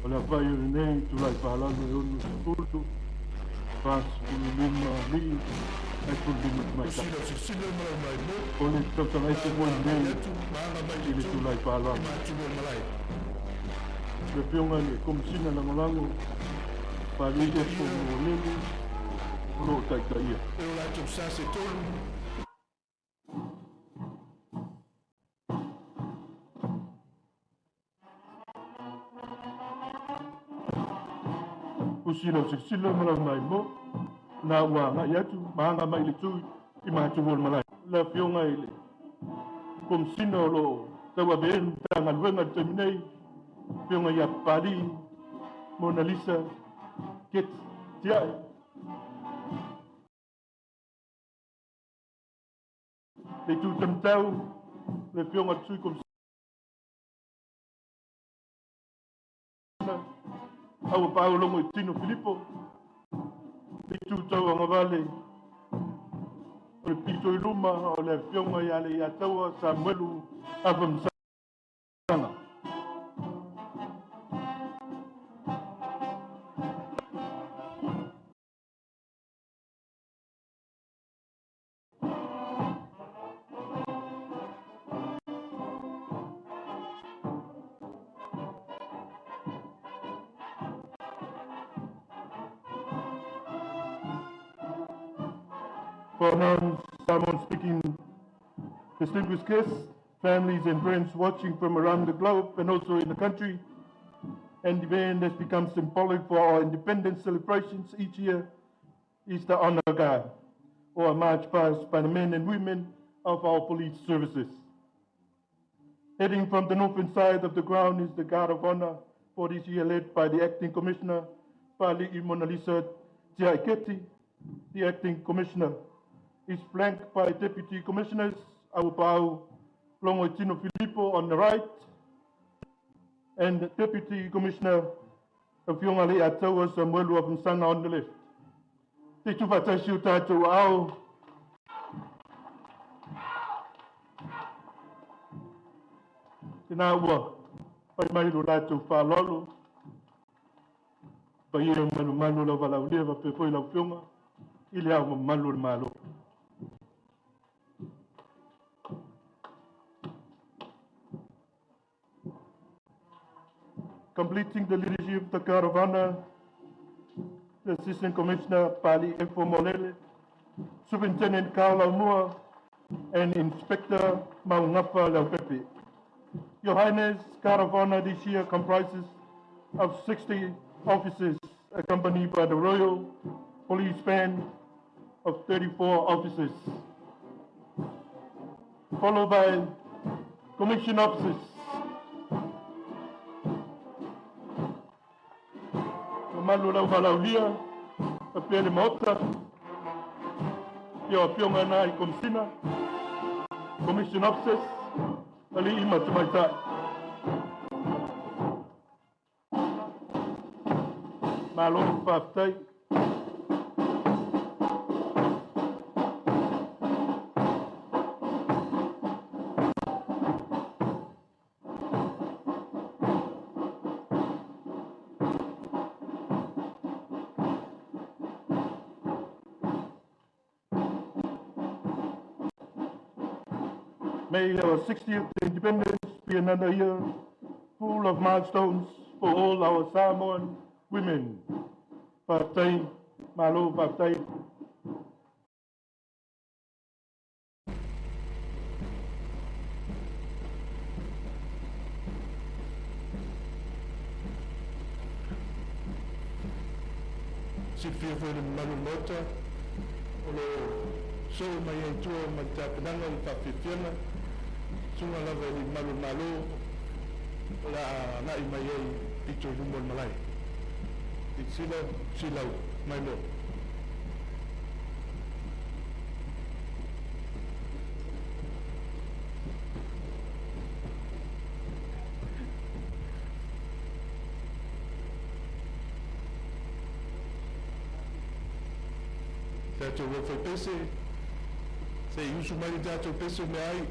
O le aofai o lenei tulai faaaloalo e 60, 45 alii ae 15 tamaitai. Usi lau silasila ma lau maimoa, O le tausaga ese foi ma lenei atu ma aga mai i le le itu tulai i faaaloalo. matu o le malae. Le Afioga i le Komesina Lagolago Paaalii Efo Taitaia Molele o lo o taitaia. e o latou sa se tolu. Usi lau silasila ma lau maimoa, na ua agai atu ma aga mai le tu i matu o le malae. Le Afioga i le Komesina o lo o tauaveina le Matagaluega i le taimi nei, Afioga ia Papalii Monalisa Keti Tiae. Le itu tamatau, le Afioga i le Sui Komesina, Auapaau Logoitino Filipo. Le itu tauagavale o le pito i luma o le Afioga ia Leiataua Samuelu Afamasaga. For non-Samoan speaking distinguished guests, families and friends watching from around the globe and also in the country, and the event has become symbolic for our independence celebrations each year is the Honor Guard, or a march past by the men and women of our police services. Heading from the northern side of the ground is the Guard of Honor for this year, led by the Acting Commissioner, Pali'i Monalisa Tiaiketi. The Acting Commissioner is flanked by Deputy Commissioners Auapaau Logoitino Filipo on the right, and Deputy Commissioner Afioga Leiataua Samuelu Afamasaga on the left. Te tufatasi o tātou ao, tēnā ua pai mai lo latou faaaloalo, paia malumalu lau valaaulia faapea foi lau Afioga i le Ao Mamalu o le Malo. Completing the leadership of the Guard of Honor, the Assistant Commissioner Pali Efo Molele, Superintendent Karl Laumua, and Inspector Maungafa Leaupepe. Your Highness, Guard of Honor this year comprises of 60 officers accompanied by the Royal Police Band of 34 officers, followed by Commission officers. Mamalu lau valaaulia, faapea le Maota, ia o Afioga na i Komesina, Commission officers, alii ma tamaitai. Malo faafetai. May our 60th independence be another year full of milestones for all our Samoan women. Faafetai, malo faafetai. Silafia foi le mamalu o le Maota o lo o soo mai ai tua ma le tapenaga o le faafiafiaga suga lava i le mamalu o le Malo o le a agai mai ai pito i luma o le malae. Silasila silau mai loa. Tatou aufaipese, se i usu mai le tatou pese o meaai.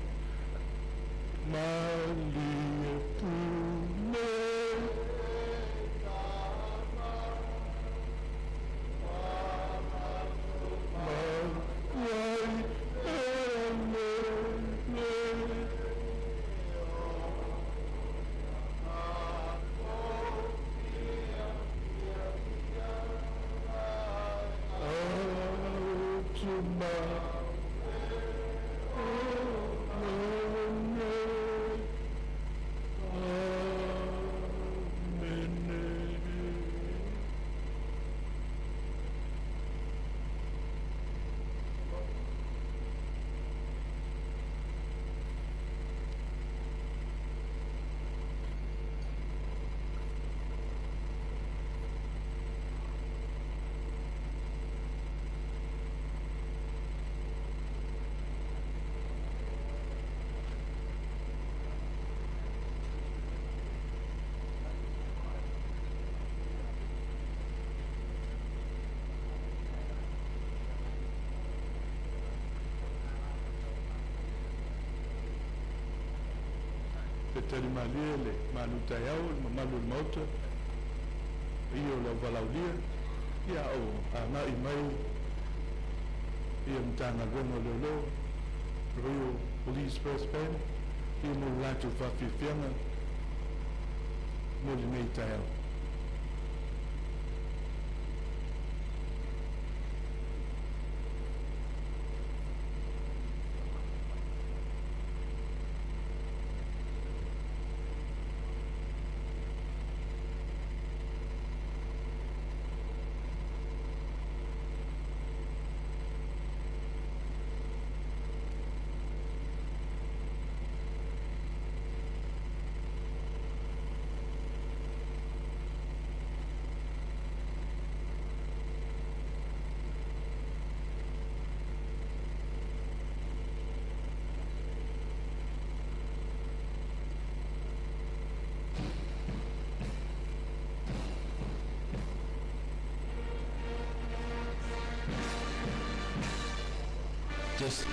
Malie pule. Ma uai e le. Tali malie le malu taeao le mamalu o le Maota ia o le auvalaulia ia o agai mai ia Matagaluega o Leoleo, Royal Police Brass Band ia mo le latou faafiafiaga mo lenei taeao. Just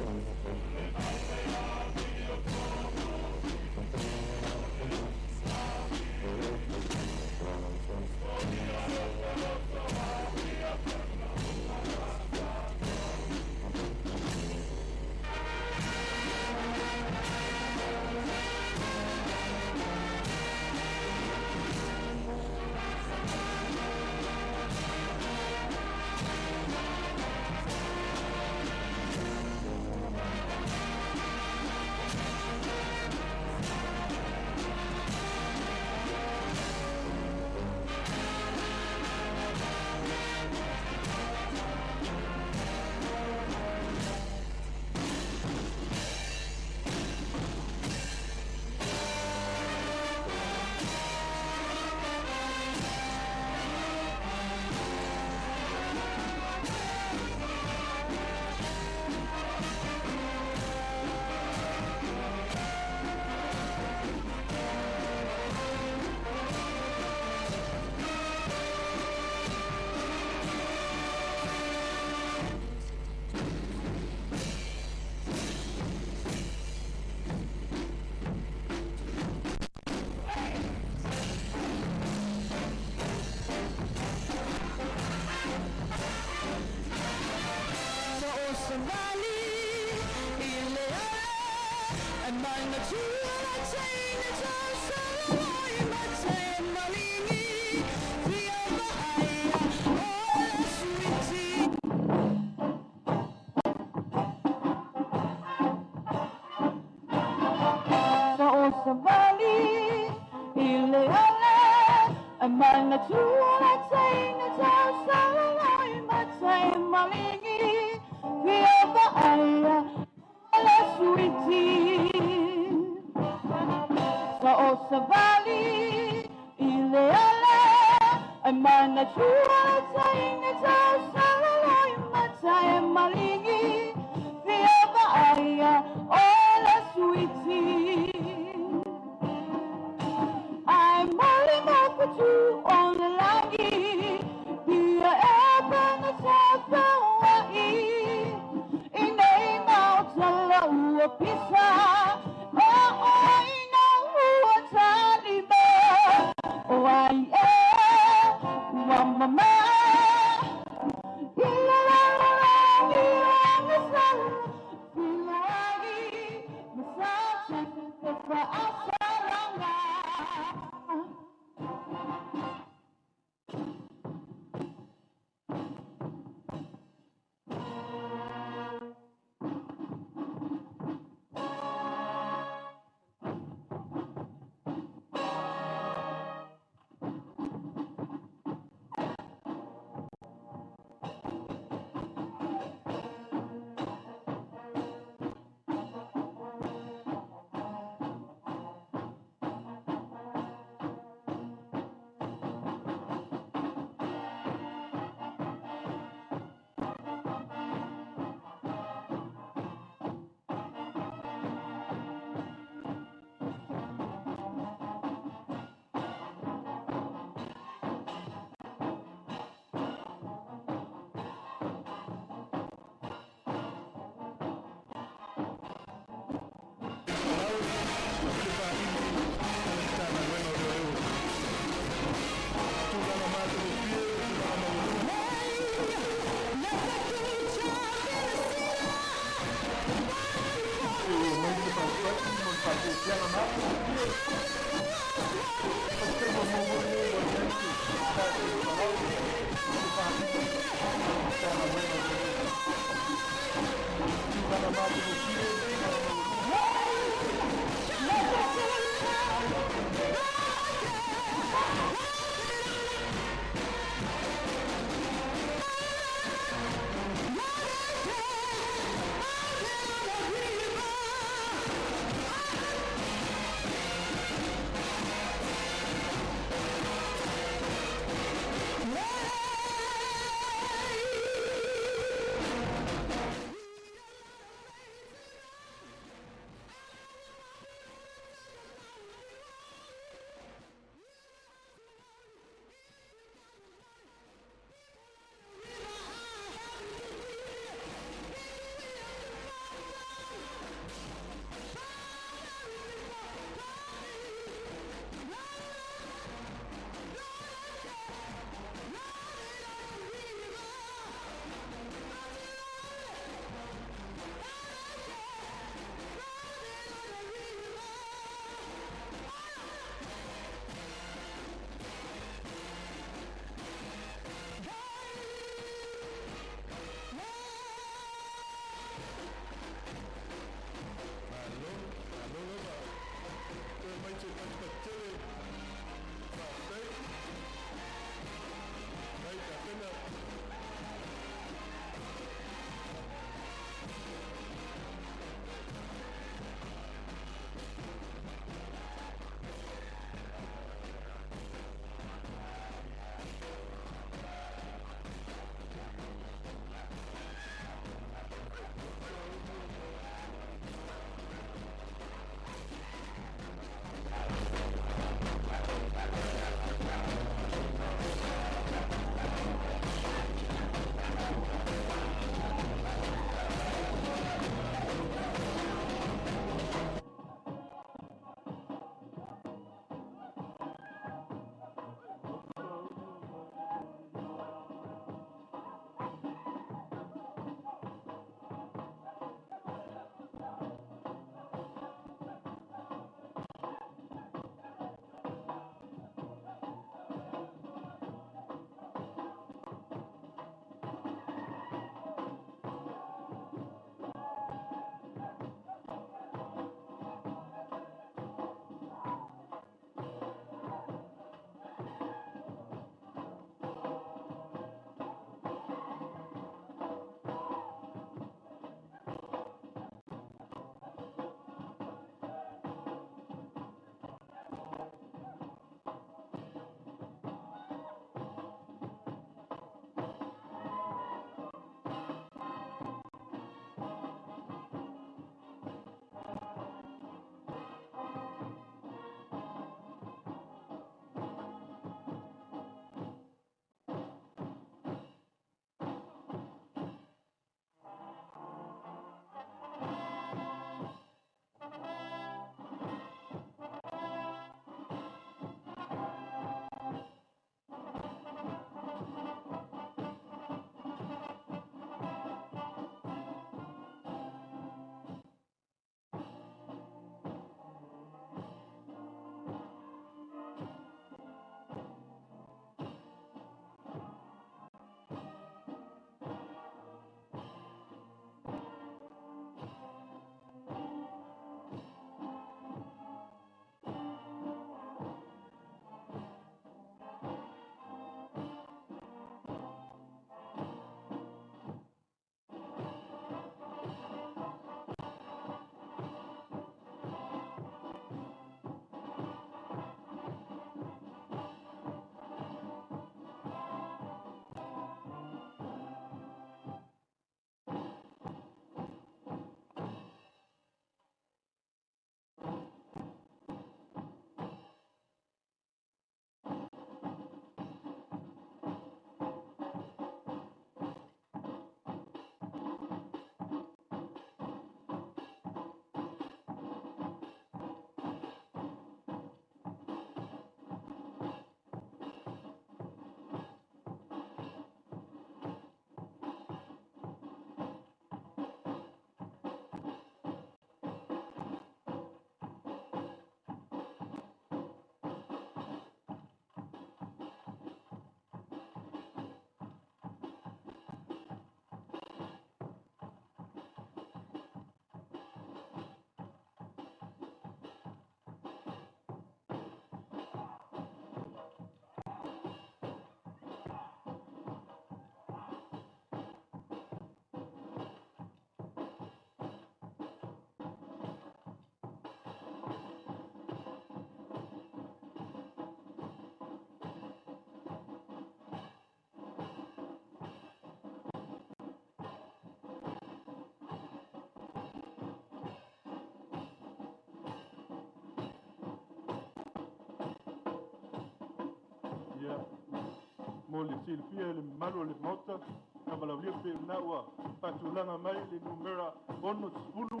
Mo le silafia e le mamalu o le Maota, na valaaulia pei ona ua faatulaga mai le numera 60.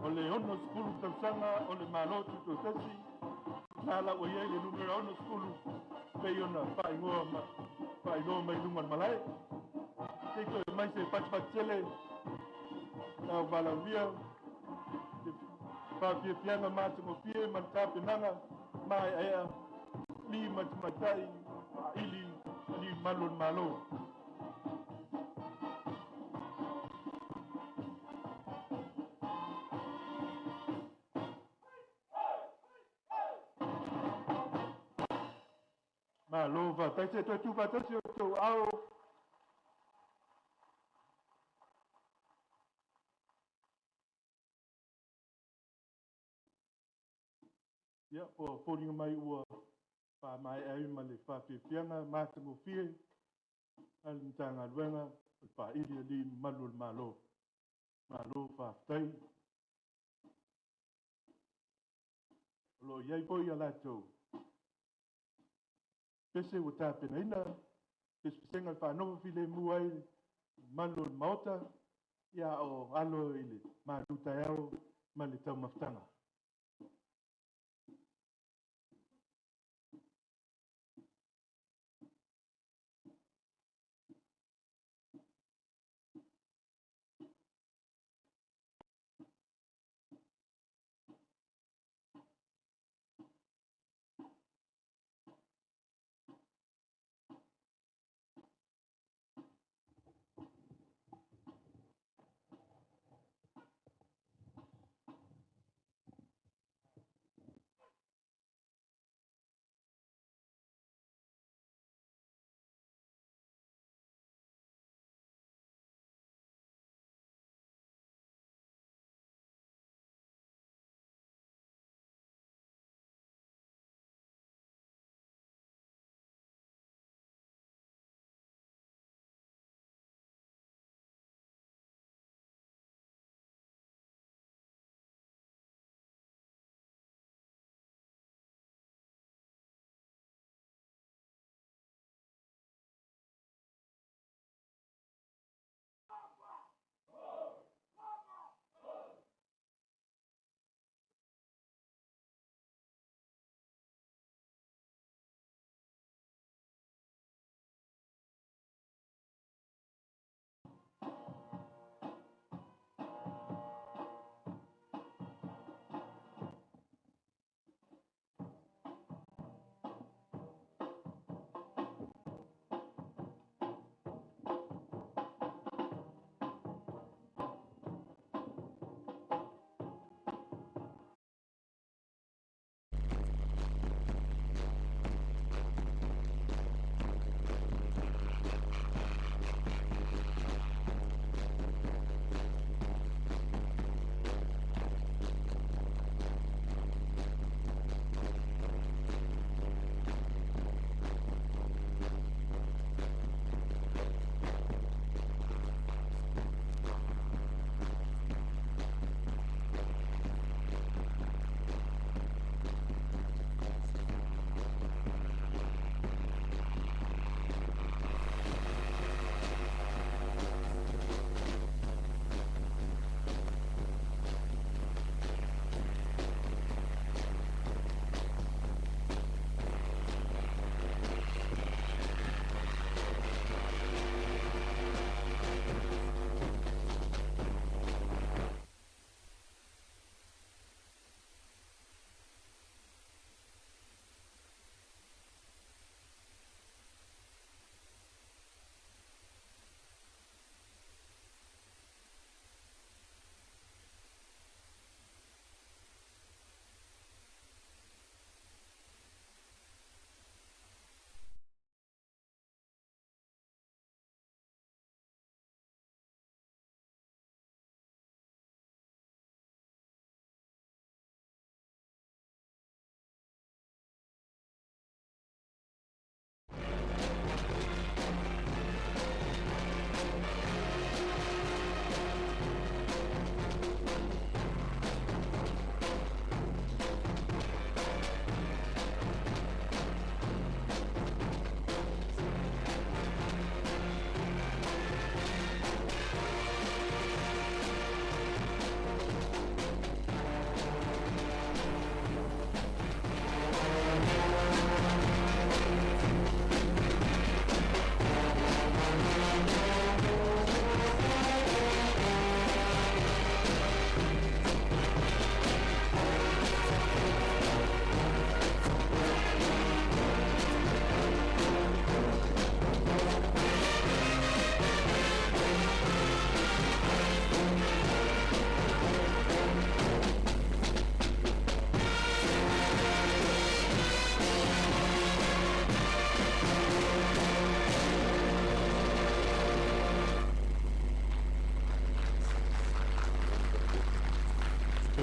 O le 60 tausaga o le Malo Tutoatasi, na la ua i ai le numera 60 pei ona faaigoa ma faailoa mai luga o le malae. Se i toe mai se fatufatu tele na valaaulia le faafiafiaga matagofie ma le tapenaga maeaea li ma tamaitai faaili alii mamalu o le Malo. Malo faafetai. Se toe tuufaatasi o outou ao. Ia, ua foliga mai ua faamaea ai ma le faafiafiaga matagofie a le Matagaluega o le Faaili Alii Mamalu o le Malo. Malo faafetai. O lo o i ai foi a latou pese ua tapenaina, pesepesega e faanofo filemu ai mamalu o le Maota, ia o alo i le malu taeao ma le taumafataga.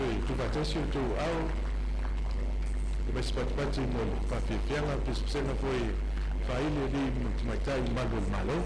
Toe tuufaatasi outou aao e mai se patipati mo le faafiafiaga pesepesega foi faaili alii ma tamaitai malu o le Malo.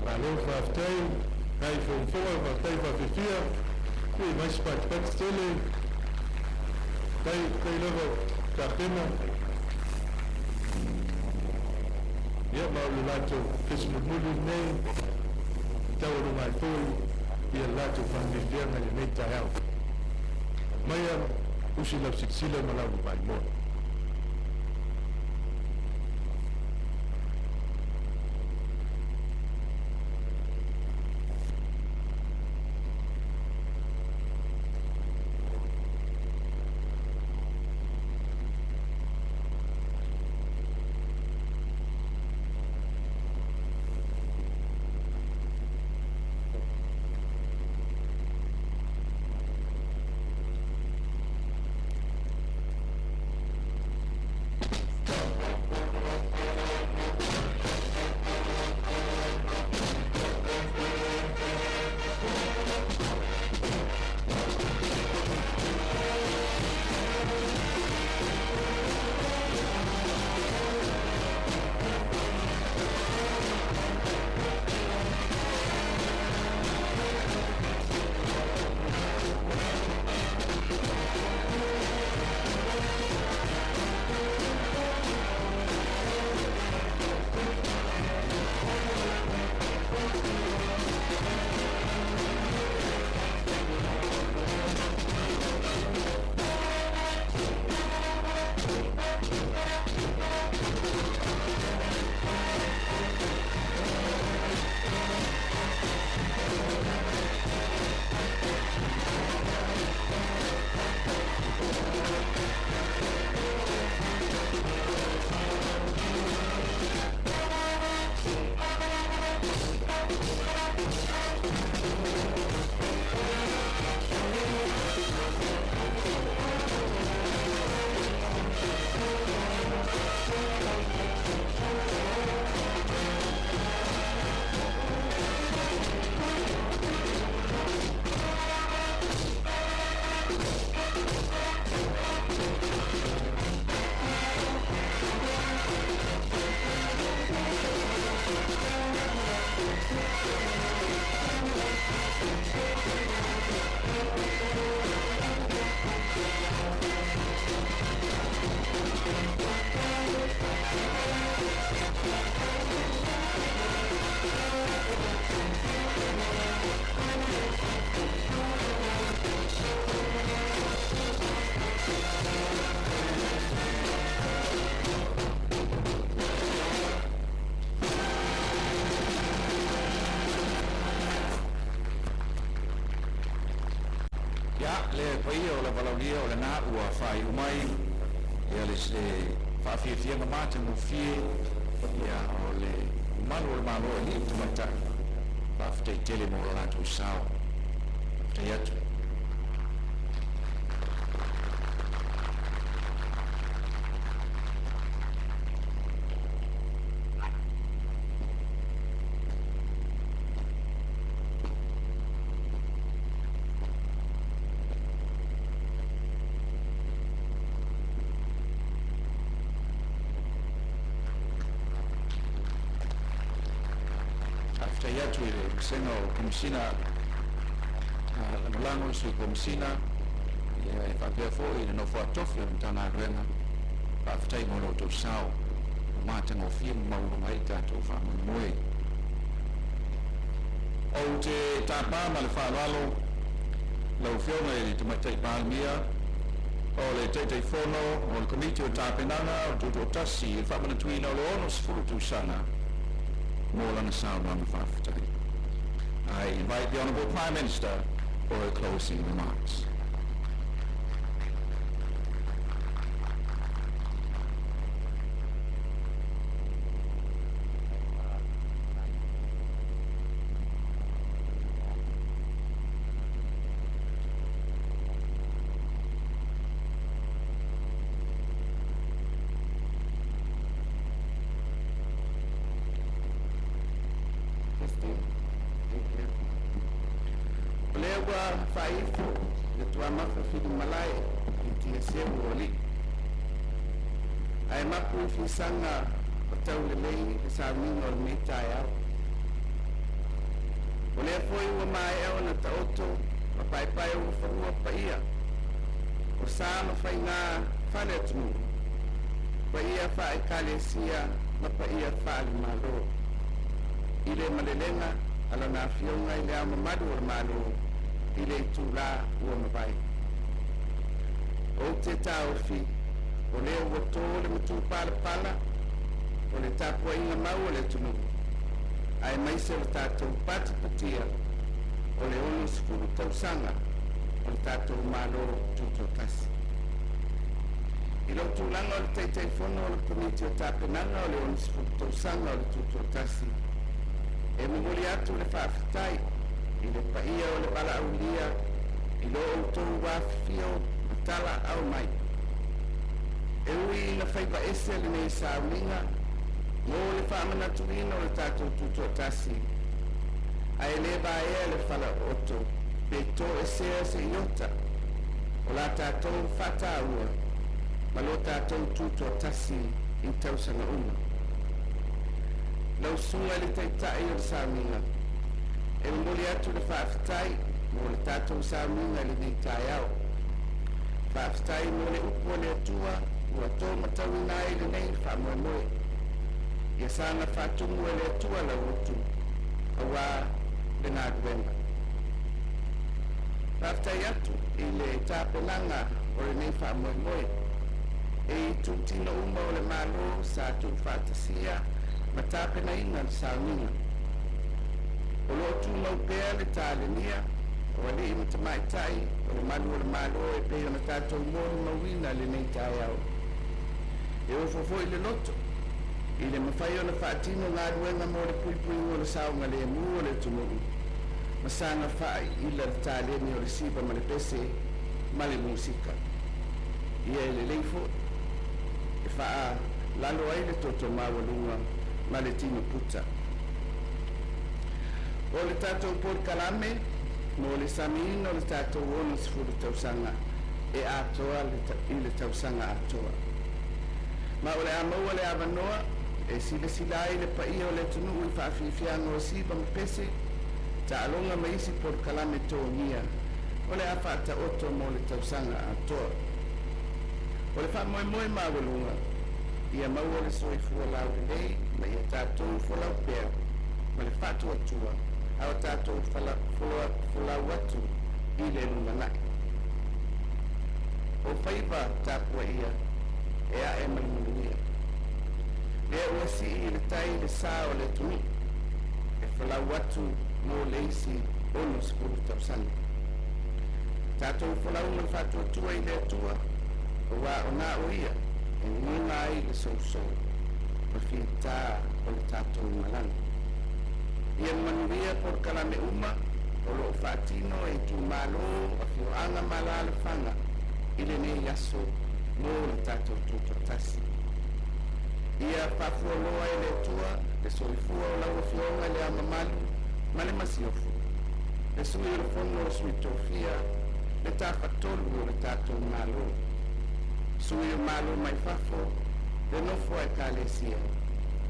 Malo faafetai nai fogafoga, faafetai faafefia ia mai se patipati tele tai tai lava tapena ia ma o le latou fesimulimuli lenei taualuga ai foi ia le latou faafiafiaga i lenei taeao. Maia usi lau silasila ma lau vaimoa. Ia, le paia o le valaulia o lena ua faaiu mai ia le se faafiafiaga matagofie ia o le malu o le Malo e alii ma tamaitai. Faafetai tele mo lo latou sao. Faafetai atu. Faafetai atu i le Vasega o Komesina Lagolago, le Sui Komesina ia e faapea foi i le nofo a tofi o le Matagaluega. Faafetai mo lo outou sao ua matagofie ma maualuga ai le tatou faamoemoe. Ou te tapa ma le faaaloalo lau Afioga i le Tamaitai Palemia o le Taitaifono o le Komiti o Tapenaga o Tutoatasi i le faamanatuina o le 60 tausaga mo lana saunoaga faafetai. I invite the Honourable Prime Minister for her closing remarks. O lea ua faaifo le tuamafa filimalae i tiaseu o alii. Ae mapu i fisaga o taulelei le sauniga o lenei taeao. O lea foi ua maea ona taoto ma paepae o fanua paia o sa ma faigā faale atunuu, paia faaekalesia ma paia faale-Malo i le malelega a lana Afioga i le Ao Mamalu o le Malo i le itulā ua mavae. Ou te taofi o lea ua tō le matupalapala o le tapuaiga mau a le atunuu aemaise o le tatou patipatia o le 60 tausaga o le tatou Malo Tutoatasi. I lou tulaga o le Taitaifono o le Komiti o Tapenaga o le 60 tausaga o le Tutoatasi, e momoli atu le faafetai i le paia o le valaaulia i lo outou afifio ma talaau mai. E ui ina faiva ese lenei sauniga mo le faamanatuina o le tatou Tutoatasi, ae lē vaea le falaooto pe toesea se iota o la tatou faataua ma lo tatou tutoatasi i tausaga uma. Lau susuga i le Taitai o le sauniga, e momoli atu le faafetai mo le tatou sauniga i lenei taeao. Faafetai mo le upu a le Atua ua tō matauina ai lenei faamoemoe. Ia saga faatumu e le Atua lau utu auā le galuega. Faafetai atu i le tapenaga o lenei faamoemoe e itutino uma o le Malo sa tuufaatasia ma tapenaina le sauniga. O loo tumau pea le talenia o alii ma tamaitai o le malu o le Malo e pei ona tatou molimauina lenei taeao. E ofo foi le loto i le mafai ona faatino galuega mo le puipuiga o le saogalemu o le atunuu ma saga faaiila le taleni o le siva ma le pese ma le musika. Ia e lelei foi e faalalo ai le toto maualuga ma le tino puta. O le tatou polokalame mo le samiina o le tatou 60 tausaga e atoa i le tausaga atoa. Ma o le a maua le avanoa e silasila ai le paia o le atunuu i faafiafiaga o siva ma pese, taaloga ma isi polokalame togia o le a faataoto mo le tausaga atoa. O le faamoemoe maualuga Ia maua le soifua laulelei ma ia tatou folau pea ma le faatuatua a o tatou folau atu i le lumanai. O faiva tapuaia e ae ma le manuia. Lea ua sii i le tai le sa o le atunuu e folau atu mo le isi 60 tausaga. Tatou folau ma le faatuatua i le Atua, aua o na o ia e guga ai le sousou ma fita o le tatou malaga. Ia manuia polokalame uma o loo faatino e itumalo, afioaga ma alaalafaga i lenei aso mo le tatou tutoatasi. Ia faafualoa e le Atua le soifua o lau Afioga i Le Ao Mamalu ma le Masiofo, le Sui o le Fono o Sui Tofia, le Tafatolu o le tatou Malo, sui o Malo mai fafo, le nofo a Ekalesia,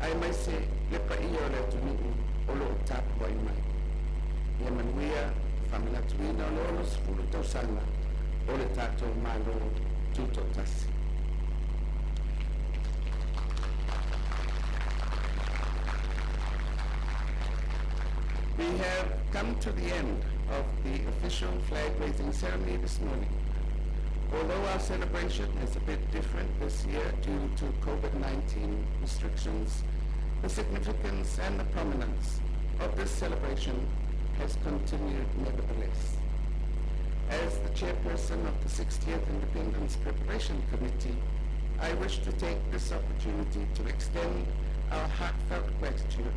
aemaise le paia o le atunuu o loo tapuai mai. Ia manuia le faamanatuina o le 60 tausaga o le tatou Malo Tutoatasi. We have come to the end of the official flag raising ceremony this morning. Although our celebration is a bit different this year due to COVID-19 restrictions, the significance and the prominence of this celebration has continued nevertheless. As the chairperson of the 60th Independence Preparation Committee, I wish to take this opportunity to extend our heartfelt gratitude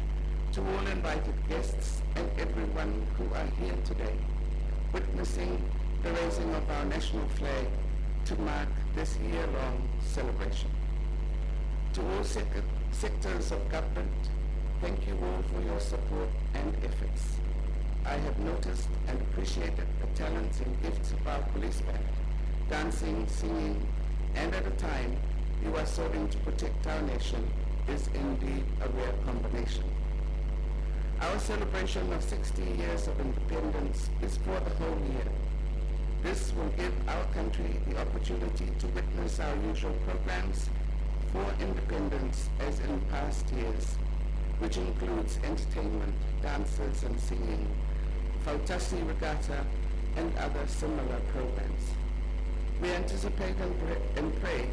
to all invited guests and everyone who are here today, witnessing the raising of our national flag to mark this year-long celebration. To all sectors of government, thank you all for your support and efforts. I have noticed and appreciated the talents and gifts of our police band, dancing, singing, and at a time you are serving to protect our nation is indeed a rare combination. Our celebration of 60 years of independence is for the whole year. This will give our country the opportunity to witness our usual programs for independence as in past years, which includes entertainment, dances and singing, Fautasi Regatta, and other similar programs. We anticipate and pray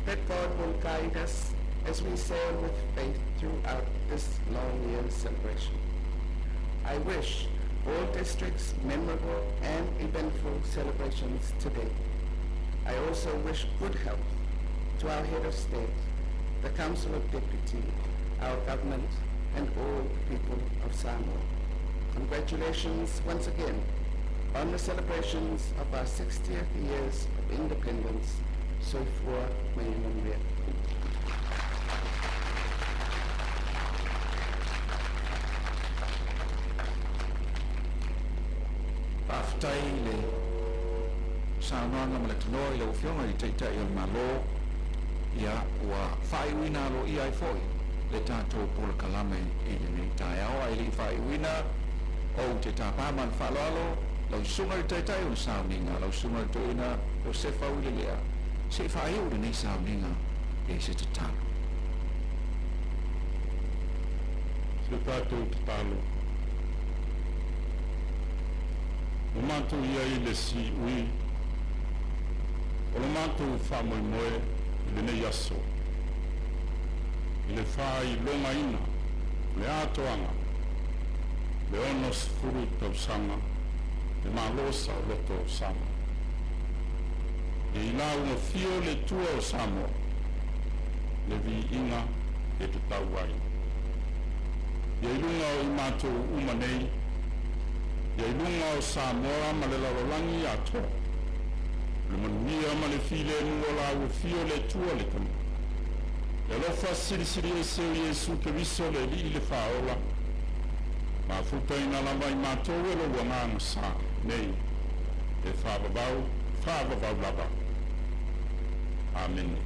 that God will guide us as we sail with faith throughout this long year celebration. I wish all districts memorable and eventful celebrations today. I also wish good health to our head of state, the Council of Deputy, our government, and all the people of Samoa. Congratulations once again on the celebrations of our 60th years of independence. Soifua ma ia manuia. Faafetai i le saunoaga ma le tanoa i lau Afioga i le Taitai o le Malo. Ia ua faaiuina aloaia ai foi le tatou polokalame i lenei taeao. Ae le'i faaiuina, ou te tapā ma le faaaloalo lau susuga i le Taitai o le sauniga, lau susuga i le Toeaina Iosefa Uilelea, se'i faaiu lenei sauniga i se tatalo. Se tatou tatalo. Ua matou i ai i le siui o lo matou faamoemoe i lenei aso, i le faailogaina o le atoaga le 60 tausaga le Malo Saoloto o Samoa. E i lauga fio le Atua o Samoa, le viiga e tatau ai. Ia i luga o i matou uma nei, ia i luga o Samoa ma le lalolagi atoa, le manuia ma le filemu o la ua fio le Atua le Tama. E alofa silisili ese o Iesu Keriso le Alii le Faaola, mafutaina lava i matou e lou Agaga sa nei e faavavau faavavau lava. Amene.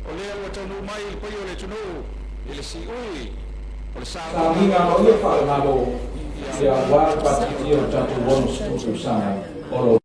O lea ua taunuu mai le paia o le atunuu i le siui o le sauniga aloaia faale-Malo, ia aua le patiatia o tatou 60 tausaga o lo